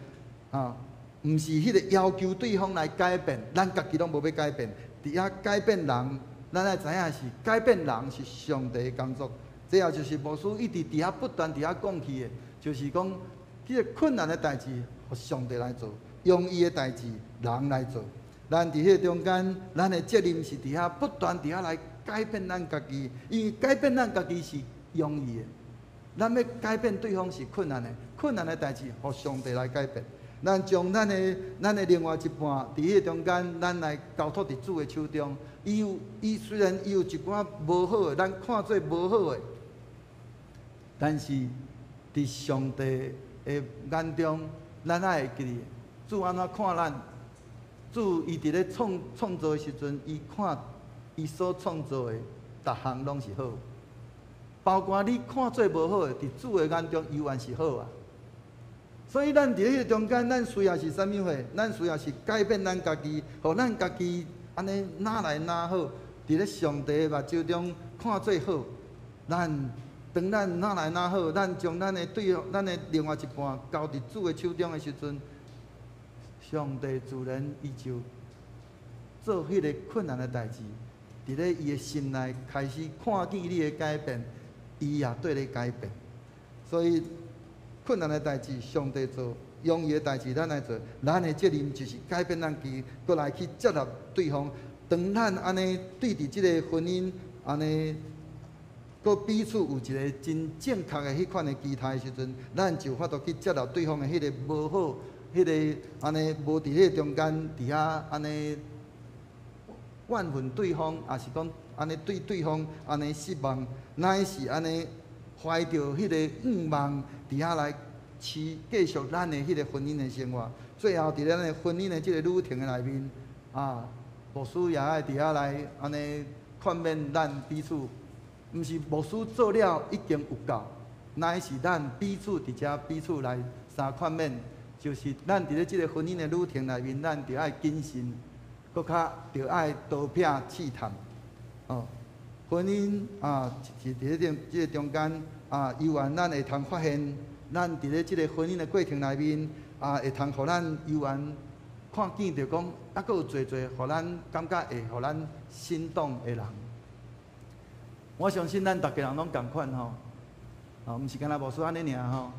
啊，毋是彼個要求對方來改變，咱家己攏無欲改變，佇遐改變人，咱愛知影是改變人是上帝的工作，這也就是牧師一直佇遐不斷佇遐講起的，就是講這个困難的代誌，予上帝來做。容易的代誌，人來做。咱佇彼个中間，咱的責任是佇遐不斷佇遐來改變咱家己，因為改變咱家己是容易的，咱欲改變對方是困難的。困難的代誌，予上帝來改變。咱將咱的另外一半，佇彼個中間，咱來交託佇主的手中。伊有伊雖然伊有一寡無好的，咱看做無好的，但是佇上帝的眼中，咱愛會記得。主按怎看咱？主伊佇咧創創造的時陣，伊看伊所創造的逐項攏是好，包括你看做無好的，佇主的眼中猶原是好啊。所以咱佇彼个中間，咱需要是啥物貨？咱需要是改變咱家己，予咱家己按呢愈來愈好。佇咧上帝的目睭中看做好，咱當咱愈來愈好，咱將咱的對咱的另外一半交佇主的手中的時陣，上帝自然伊就做彼个困難的代誌，佇咧伊的心內開始看見你的改變，伊也綴咧改變。所以困難的代誌上帝做，容易的代誌咱來做。咱的責任就是改變咱己，閣來去接納對方。當咱按呢對佇這个婚姻按呢，閣彼此有一个真正確的彼款的期待的時陣，咱就有法度去接納對方的彼个無好。彼个按呢無佇彼个中間，佇遐按呢怨恨對方，抑是講按呢對對方按呢失望，乃是按呢懷著彼个向望，佇遐來持繼續咱的彼个婚姻的生活。最後佇咱的婚姻的這个旅程的內面，啊，牧師也愛佇遐來按呢勸勉咱彼此，毋是牧師做了已經有夠，乃是咱彼此佇遮彼此來相勸勉。就是咱佇咧這个婚姻的旅程內面，咱著愛謹慎，閣較著愛刀劈試探。哦，婚姻啊，是佇咧這這个中間啊，猶原咱會通發現，咱佇咧這个婚姻的過程內面啊，會通予咱猶原看見著講，猶閣有濟濟予咱感覺會予咱心動的人。我相信咱逐家人攏仝款吼，哦，毋是干焦牧師按呢爾吼，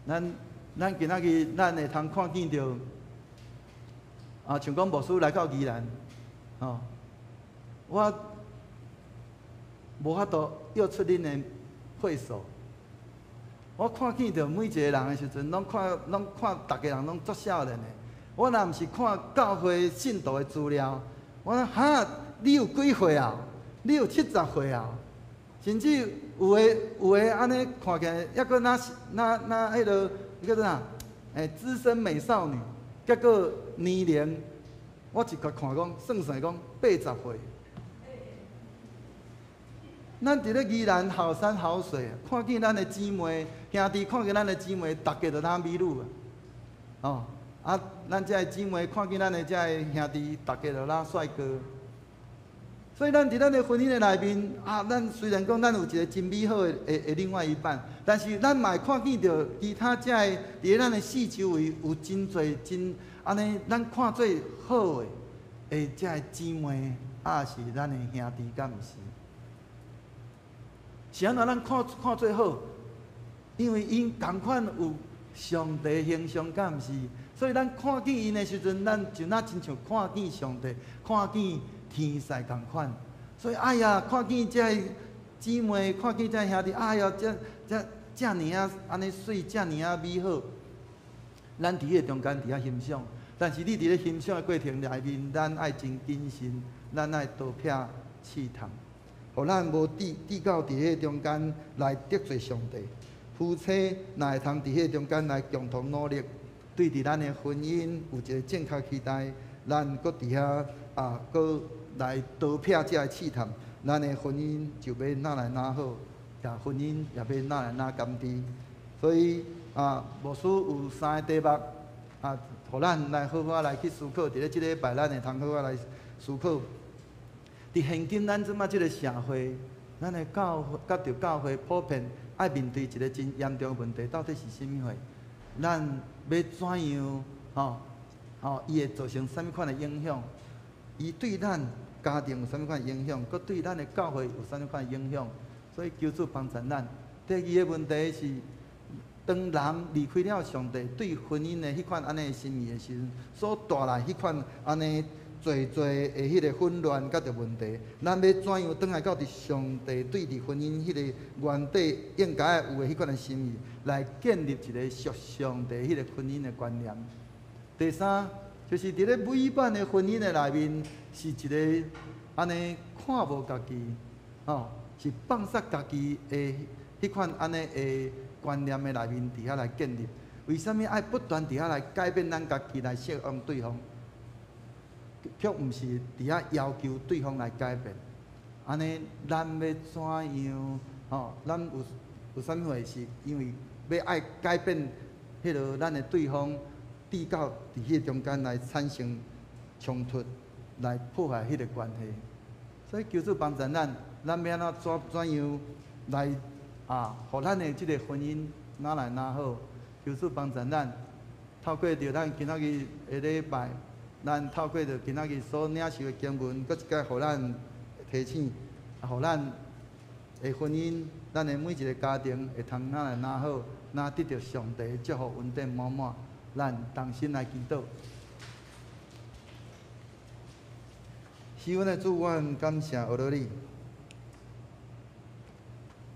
咱。咱今仔日咱會通看見著，啊，像講牧師來到宜蘭，吼，我無法度約出恁的歲數。我看見著每一個人的時陣，攏看攏看逐家人攏足少年的。我若毋是看教會信徒的資料，我講哈，你有幾歲啊？你有70歲啊？甚至有的有的按呢看起來，猶閣若若若彼个。叫做啥？欸，資深美少女，結果年齡，我一共看講算算講80歲。咱佇咧宜蘭好山好水，看見咱的姊妹兄弟，看見咱的姊妹，逐家就若美女啊！哦，啊，咱這个姊妹看見咱的這个兄弟，逐家就若帥哥。所以咱佇咱的婚姻的內面，啊，咱雖然講咱有一個真美好的另外一半，但是咱嘛會看見著其他這个佇咱的四周圍有真濟真按呢，咱看做好的這个姊妹，抑是咱的兄弟，敢毋是？是按怎咱看看做好？因為𪜶仝款有上帝形象，敢毋是？所以咱看見𪜶的時陣，咱就若親像看見上帝，看見天使仝款。所以哎呀，看見這个姊妹，看見這个兄弟，哎呀，這遮爾仔按呢媠，遮爾仔美好。咱佇彼個中間佇遐欣賞，但是你佇咧欣賞的過程內面，咱愛真謹慎，咱愛逃避試探，予咱無跌到佇彼個中間來得罪上帝。夫妻若會通佇彼個中間來共同努力，對佇咱的婚姻有一個正確期待，咱閣佇遐啊，閣來逃避這个試探，咱的婚姻就欲愈來愈好，也婚姻也欲愈來愈甘甜。所以啊，牧師有三个題目啊，予咱來好好來去思考。佇咧這禮拜，咱會通好好來思考。佇現今咱這馬這个社會，咱的教會佮著教會普遍愛面對一個真嚴重的問題，到底是啥物貨？咱欲怎樣？吼吼，伊會造成啥物款的影響？伊對咱家庭有啥物款的影響？閣對咱的教會有啥物款的影響？所以求主幫助咱。第二个問題是，當人離開了上帝對婚姻的彼款按呢心意的時陣，所帶來彼款按呢濟濟的彼个混亂佮著問題，咱欲怎樣轉來到佇上帝對佇婚姻彼个原底應該有的彼款的心意，來建立一個屬上帝彼個婚姻的觀念。第三，就是佇咧美滿的婚姻的內面，是一個按呢看無家己，吼，是放殺家己的彼款按呢的觀念的內面，佇遐來建立。為啥物愛不斷佇遐來改變咱家己來適應對方，卻毋是佇遐要求對方來改變？按呢，咱欲怎樣？吼，咱有啥物貨是因為欲愛改變彼个咱的對方，跌到佇彼個中間來產生衝突，來破壞彼個關係。所以求主幫助咱，咱欲按怎怎怎樣來啊，予咱的這个婚姻愈來愈好。求主幫助咱，透過著咱今仔日的禮拜，咱透過著今仔日所領受的經文，閣一擺予咱提醒，予咱的婚姻，咱的每一个家庭會通愈來愈好，愈得著上帝的祝福，恩典滿滿。咱同心來祈禱。是阮的主，阮感謝阿羅你。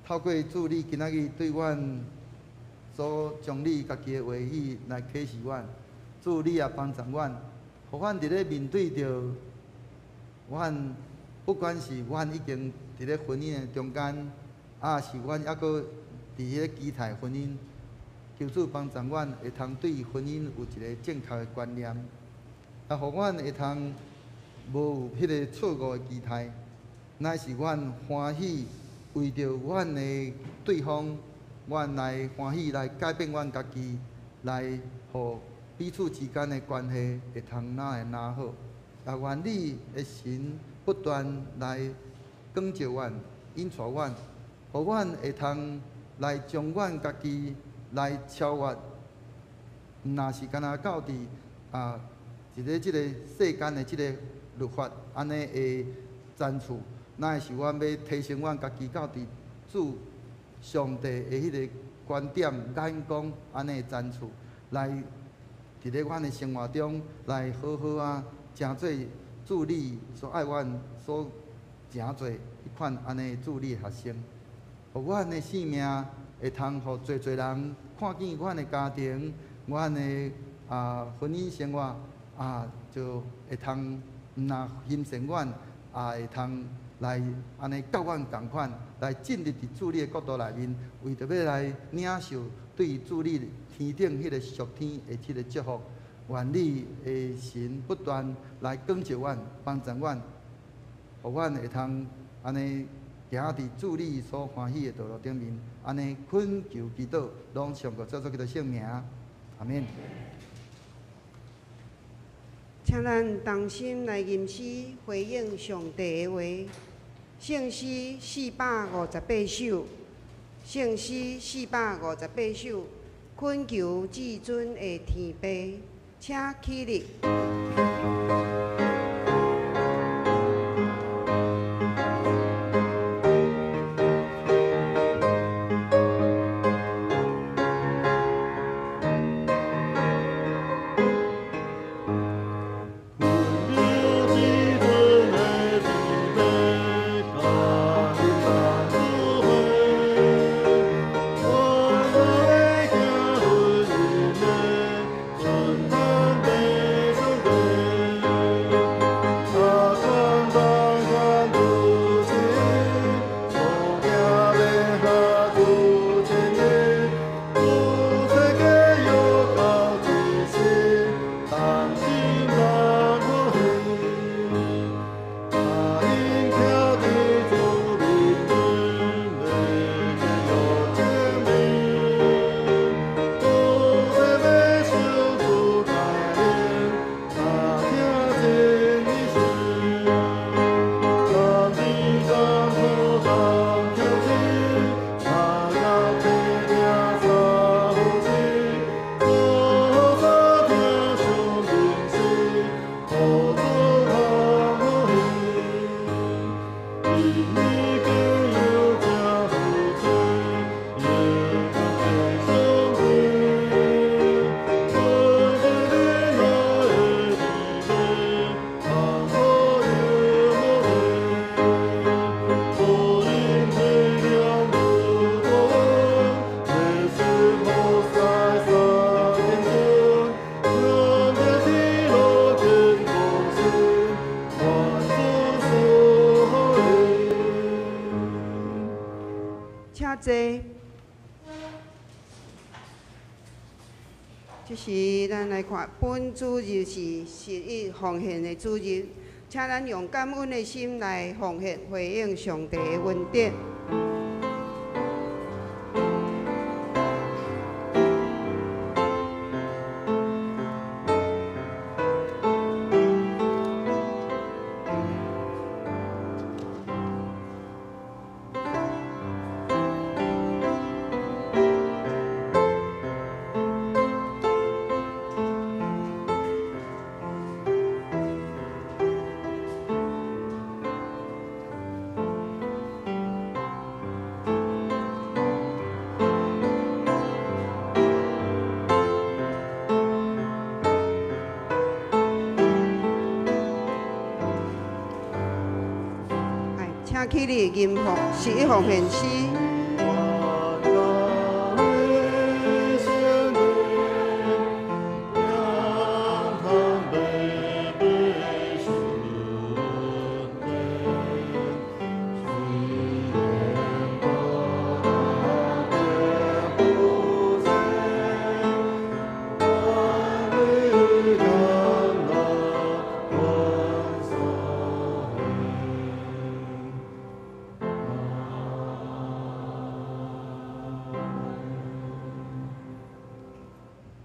透過主你今仔日對阮所將你家己的話語來啟示阮，主你也幫助阮，予阮佇咧面對著阮，不管是阮已經佇咧婚姻的中間，抑是阮猶閣佇咧期待婚姻，求主幫助阮會通對婚姻有一個正確的觀念，啊，予阮會通無有彼個錯誤的期待，乃是阮歡喜為著阮的對方，阮來歡喜來改變阮家己，來予彼此之間的關係會通愈來愈好。也願你的神不斷來光照阮、引帶阮，予阮會通來將阮家己來超越，毋若是干焦到佇啊一个這个世間的這个律法按呢的層次，乃是阮欲提升阮家己到佇主上帝的彼个觀點眼光按呢的層次，來佇咧阮的生活中來好好啊，成做主你所愛阮所成做彼款按呢主你的學生，予阮的生命會通予濟濟人看見阮的家庭、阮的啊婚姻生活啊，就會通毋若欣賞阮，也會通來按呢佮阮仝款，來進入佇主你的國度內面，為著欲來領受對主你天頂彼個屬天的這个祝福。願你的神不斷來光照阮、幫助阮，予阮會通按呢行佇主你所歡喜的道路頂面，按呢懇求祈禱，攏奉主耶穌基督聖名，阿們。請咱同心來吟詩回應上帝的話，聖詩458首，聖詩458首，懇求至尊的天父，請起立。坐。這時，咱來看本主日是十一奉獻的主日，請咱用感恩的心來奉獻，回應上帝的恩典。起立，吟奉十一奉献诗。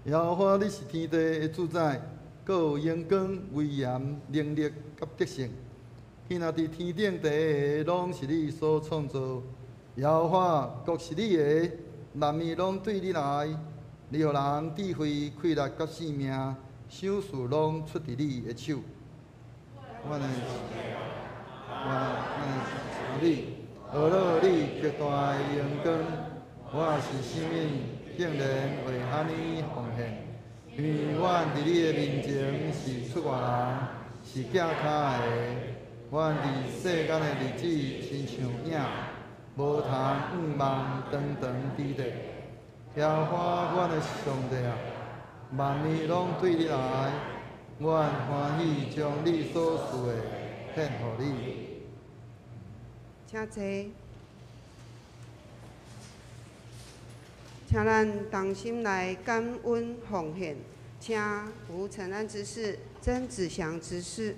耶和華，你是天地的主宰，閣有榮光、威嚴、能力佮得勝。彼若佇天頂地下，攏是你所創造。耶和華，國是你的，萬民攏對你來。你予人智慧、氣力佮性命，賞賜攏出佇你的手。我的，我的你，呵咾你極大的榮光，我是啥物？竟然會按呢奉獻，因為阮佇你的面前是出外人，是寄跤的。阮佇世間的日子親像影，無通向望長長佇咧。耶和華，阮的上帝啊，萬民攏對你來，阮歡喜將你所賜的獻予你。請坐。請咱同心來感恩奉獻，請吳承安執事、曾子祥執事。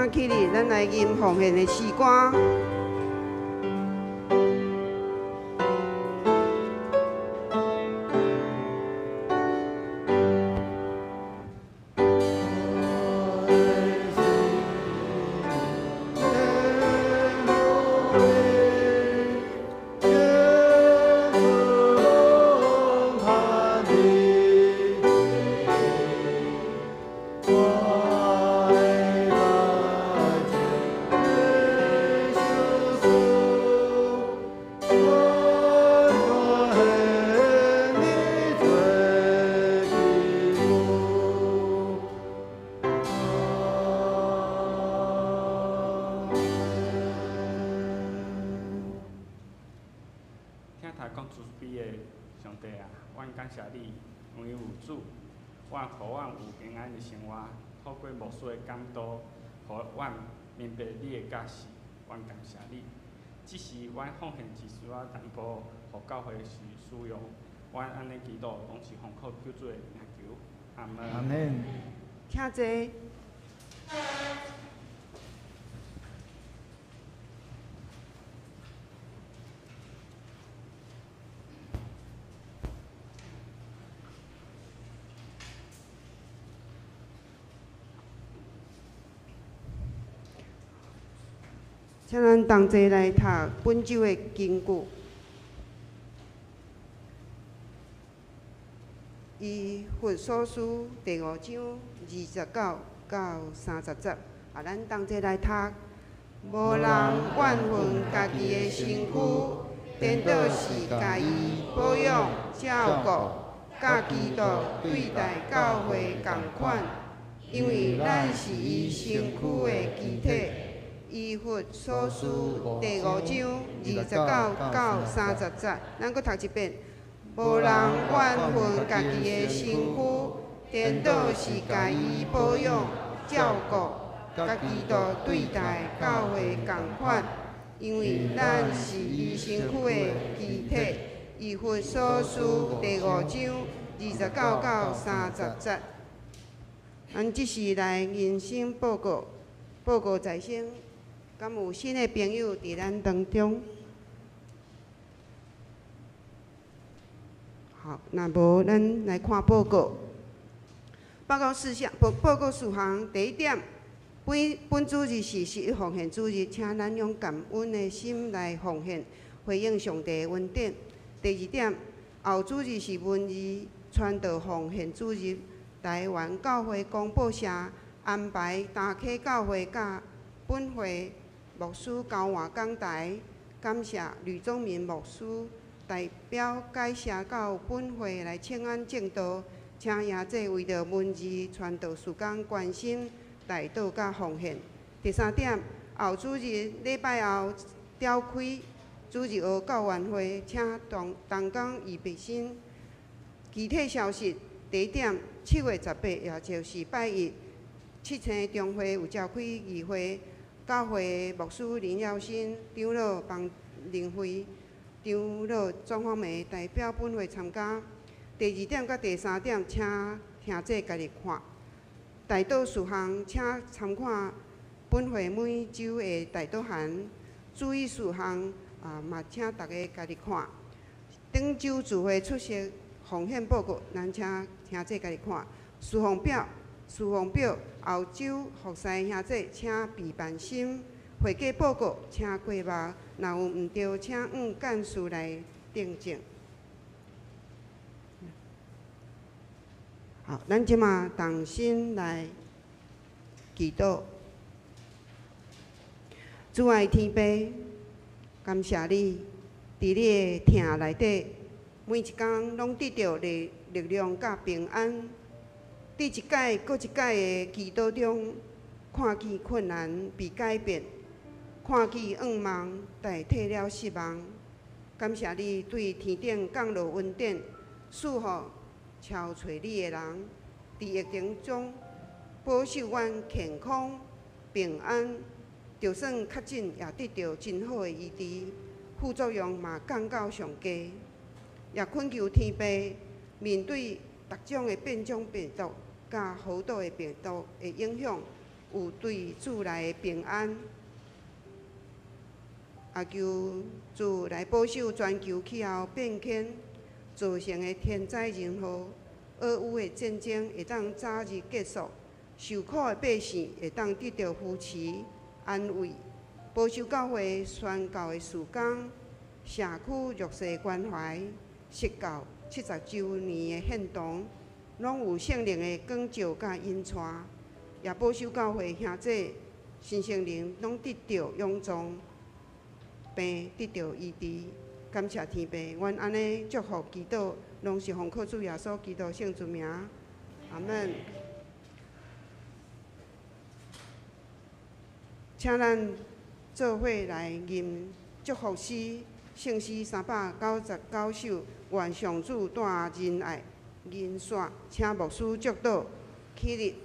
請起立，咱來吟奉獻的詩歌。牧師的講道，予阮明白你的教示，阮感謝你。這時，阮奉獻一絲仔淡薄，予教會時使用。阮按呢祈禱，攏是奉靠救主的名求。阿門。阿門。請坐。請咱同齊來讀本周的經句。以弗所書第五章29到30節，啊，咱同齊來讀。無人怨恨家己的身軀，顛倒是共伊保養照顧，佮基督對待教會仝款，因為咱是伊身軀的肢體。以弗所書第五章29到30節，咱閣讀一遍。無人怨恨家己的身軀，顛倒是共伊保養照顧，佮基督對待教會仝款，因為咱是伊身軀的肢體。以弗所書第五章29到30節。咱這是來人生報告，報告在先。敢有新的朋友佇咱當中？好，若無，咱來看報告。報告事項，報報告事項，第一點，本本主日是十一奉獻主日，請咱用感恩的心來奉獻，回應上帝的恩典。第二點，後主日是文字傳道奉獻主日，台灣教會公報社安排大溪教會佮本會牧師交換講台，感謝呂宗明牧師代表該社到本會來請安證道，請耶濟為著文字傳道事工關心、代禱佮奉獻。第三點，後主日禮拜後召開主日學教員會，請同同工預備心。具體消息，第一點，7月18，也就是拜一，七星中會有召開議會。教會牧師林耀新長老幫林辉長老莊芳梅代表本會參加。第二點佮第三點，請聽者家己看。代禱事項，請參看本會每週的代禱函。注意事項啊，嘛請大家家己看。頂週聚會出席奉獻報告，咱請聽者家己看。事項表。事奉表，後週服侍兄弟，請備辦心。會計報告，請過目，若有毋對，請向幹事來訂正。好，咱這馬同心來祈禱。主愛天父，感謝你，佇你的疼內底，每一工攏得著力力量佮平安。佇一擺閣一擺的祈禱中，看見困難被改變，看見願望代替了失望。感謝你對天頂降落恩典，賜予超揣你的人，佇疫情中保守阮健康平安，就算確診也得著真好的醫治，副作用嘛降到上低。也懇求天父面對逐種的變種病毒佮好多的病毒的影響，有對主來的平安。也求主來保守全球氣候變遷造成的天災人禍、俄烏的戰爭會當早日結束，受苦的百姓會當得著扶持、安慰，保守教會宣教的事工、社區弱勢關懷、釋教70週年的獻堂，攏有聖靈的光照佮引帶，也保守教會兄弟身心靈攏得著勇壯，病得著醫治。感謝天父，阮按呢祝福祈禱，攏是奉靠主耶穌基督聖主名，阿門。請咱做伙來吟祝福詩，聖詩399首，願上主帶仁愛銀線，請牧師祝禱，起立。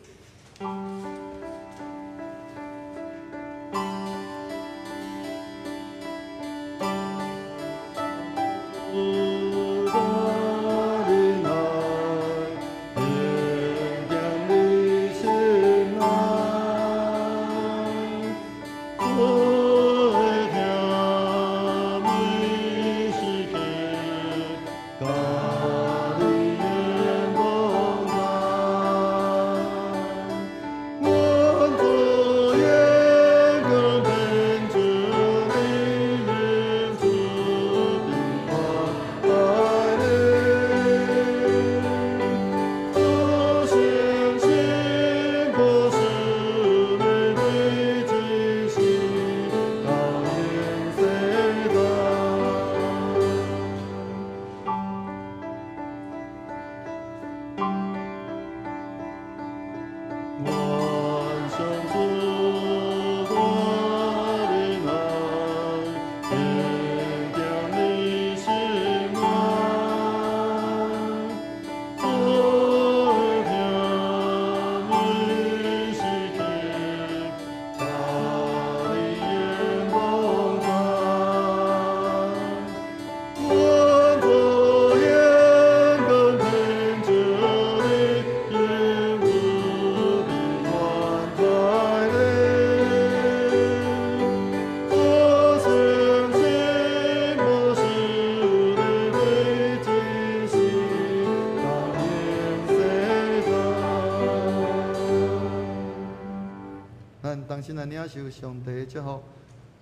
先來領受上帝的祝福。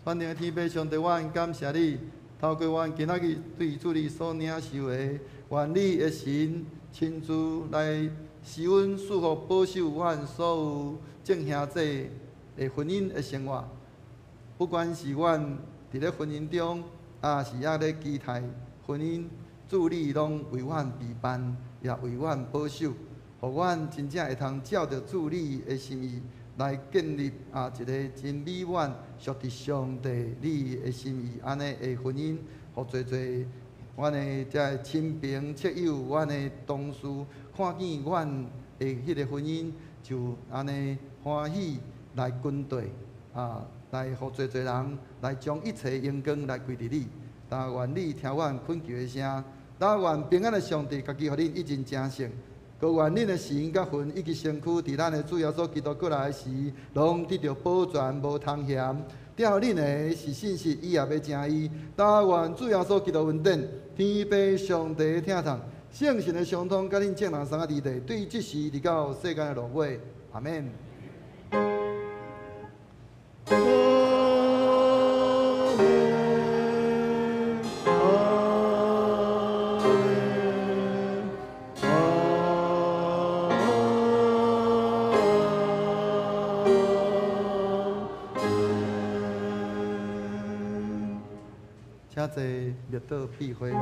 全能的天父上帝，我感謝你，透過阮今仔日對主你所領受的，願你的神親自來施恩賜福保守阮所有眾兄弟的婚姻的生活。不管是阮佇咧婚姻中，抑是猶咧期待婚姻，主你攏為阮備辦，也為阮保守，予阮真正會通照著主你的心意來建立一個真美滿、屬佇上帝你的心意按呢的婚姻，予濟濟阮的遮个親朋戚友、阮的同事看見阮的彼个婚姻，就按呢歡喜來跟綴來予濟濟人來將一切榮光來歸佇你。但願你聽阮懇求的聲，但願平安的上帝家己予恁一人成聖。閣願恁的神佮魂以及身軀，佇咱的主耶穌基督過來時，攏得著保全，無通嫌。疼恁的是信實，伊也欲成伊。但願主耶穌基督恩典，天父上帝的疼痛，聖神的相通，佮恁眾人三个弟弟，對這時直到世間的落尾，阿們。請坐，列倒闭會。